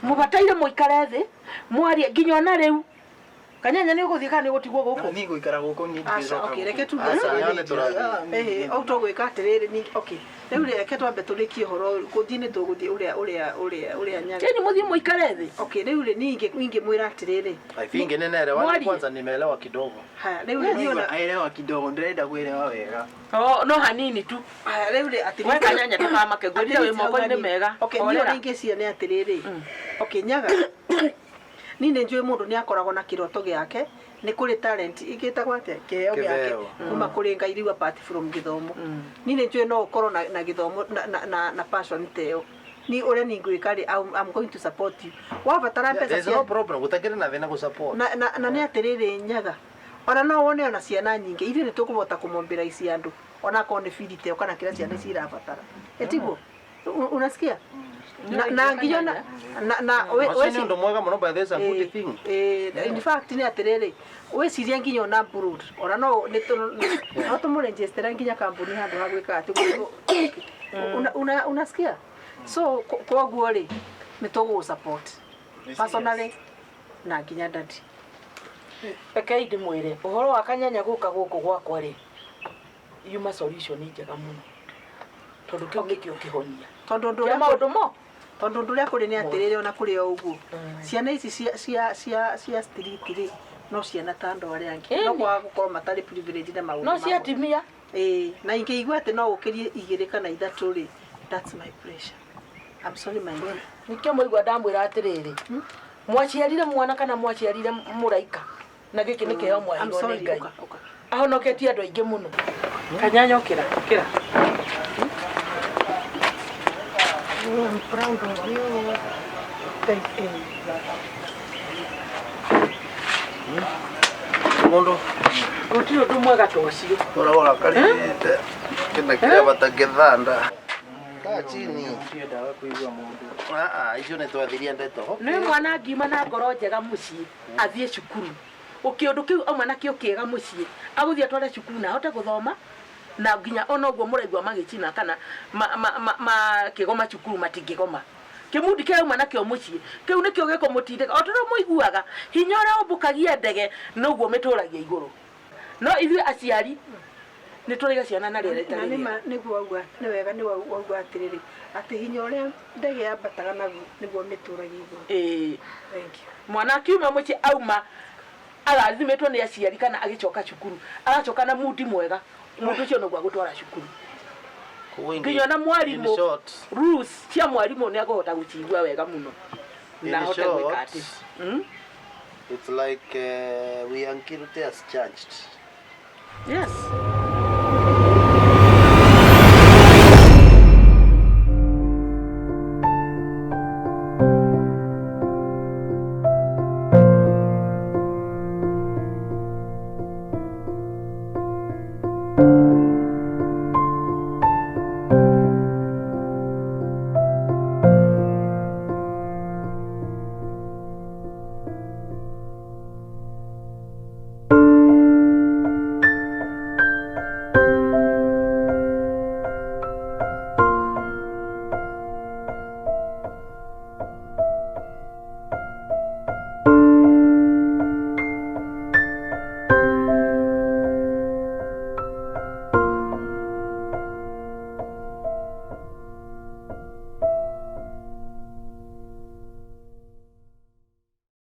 Mũbataire mũikare thĩ mwarie nginya ona rĩu. Kanyanya nĩ ũgũthiĩ kana nĩ ũgũtigwo gũkũ? Niĩ ngũikara gũkũ niĩ Aca, ndigĩcoka okay, gũkũ. reke tuge Aca, atĩrĩrĩ. nĩ tũrathiĩ. Ĩhĩ, au tũgwĩka atĩrĩrĩ ni okay rĩu reke twambe tũrĩkie ũhoro ũyũ gũthiĩ nĩ tũgũthiĩ ũrĩa ũrĩa ũrĩa ũrĩa nyaga Teni mũthiĩ mũikare thĩ. Okay, rĩu rĩ niĩ ingĩmwĩra atĩrĩrĩ. I think ninaelewa Mwarie. kwanza nimeelewa kidogo. Haya, rĩu rĩ niĩ ona Aelewa kidogo ndĩrenda kuelewa wega. Oh, no hanini tu. Haya, rĩu rĩ atĩ We Kanyanya ndũkamake ngwĩrire wĩ moko-inĩ mega. Okay, niĩ Horera. ũrĩa ingĩciria nĩ atĩrĩrĩ. Okay, nyaga niĩ nĩ njũĩ mũndũ nĩ akoragwo na kĩroto gĩake nĩ kũrĩ talent ĩgĩtagwo atĩa kĩheo gĩake Kĩheo. kuma kũrĩ Ngai rĩu apart from gĩthomo. Niĩ nĩ njũĩ no ũkorwo na, na gĩthomo na, na, na, na passion ta ĩyo. Ni ũrĩa niĩ ngwĩka rĩ I'm going to support you. Wabatara Yeah, mbeca there's cia no problem gutakiri na thina gusupport. na, na, na nĩ atĩrĩrĩ nyaga ona no wone ona ciana nyingĩ ithuĩ nĩ tũkũbota kũmombĩra ici andũ ona akorwo nĩ bithi ta ĩyo kana kĩrĩa ciana ici irabatara ĩtiguo unasikia na, na nginya na, na, na we- Ũcio nĩ weci- ũndũ mwega mũno by the way, it's a good thing. Eh, in fact nĩ atĩrĩrĩ wĩcirie nginya ona abroad ona no nĩ tũ- no tũmũregister nginya kambuni handũ ha gwĩka atĩ una, una, unasikia so koguo rĩ nĩ tũgũgũ support personally na nginya dadi. Rekei ndĩmwĩre ũhoro wa Kanyanya gũka gũkũ gwakwa rĩ yuma solution njega mũno tondũ kĩu nĩkĩo kĩhonia Tondũ ũndũ kĩa ũrĩa maũndũ mo tondũ ũndũ ũrĩa kũrĩ nĩ atĩrĩrĩ ona kũrĩ o ũguo ciana ici cia cia cia cia street rĩ no ciana ta andũ arĩa angĩ no Ĩni. kwaga gũkorwo matarĩ privilege na maũndũ no mamwe. cia atumia. Ĩĩ, na ingĩigua atĩ no ũkĩrie igĩrĩ kana ithatũ rĩ that's my pressure. I'm sorry my dear. Nĩkĩo mũigua ndamwĩra atĩrĩrĩ mwaciarire mwana kana mwaciarire mũraika na gĩkĩ nĩ kĩheo I'm mwaheirwo nĩ sorry. Ngai Ũka, ũka. ahonoketie andũ aingĩ mũno. Kanyanya ũkĩra ũkĩra. I'm proud of you. Thank you. Mundu Gũtirĩ ũndũ mwega ta ũcio. uragora karite kina kiria batangithanda. Kaa chini. Ndiendaga kũigua mũndũ. Ah ah, icio nĩ twathirie ndeto. Nĩ mwana angiuma na ngoro njega mũciĩ athiĩ cukuru ũkĩũndũ kĩu auma nakĩo kĩega mũciĩ agũthiĩ atware cukuru na ahote gũthoma na nginya ona ũguo mũraigua magĩcina kana makĩgoma cukuru matingĩgoma kĩmundi kĩrĩa auma nakĩo mũciĩ kĩu nĩkĩo gĩkũmũtindĩka o tũrĩa mũiguaga hinya ũrĩa ũmbũkagia ndege noguo mĩtũragia igũrũ no ithuĩ aciari nĩ tũraiga ciana na rĩera Na rĩtarĩ nĩ rĩega. ma nĩguo wauga nĩ wega nĩ wauga atĩrĩrĩ atĩ hinya ũrĩa ndege yambataga naguo nĩguo mĩtũragia igũrũ. Ĩĩ. Thank you. Mwana akiuma mũciĩ auma arathimĩtwo nĩ aciari kana agĩcoka cukuru aracoka na mundi mwega mũndũ ũcio noguo agũtwara cukuru Koguo nginya ona in mwarimũ short, rules cia mwarimũ nĩ akũhota gũcigua wega mũno In na ahote gwĩka short, atĩ Mm? it's like we are guilty as charged. Yes.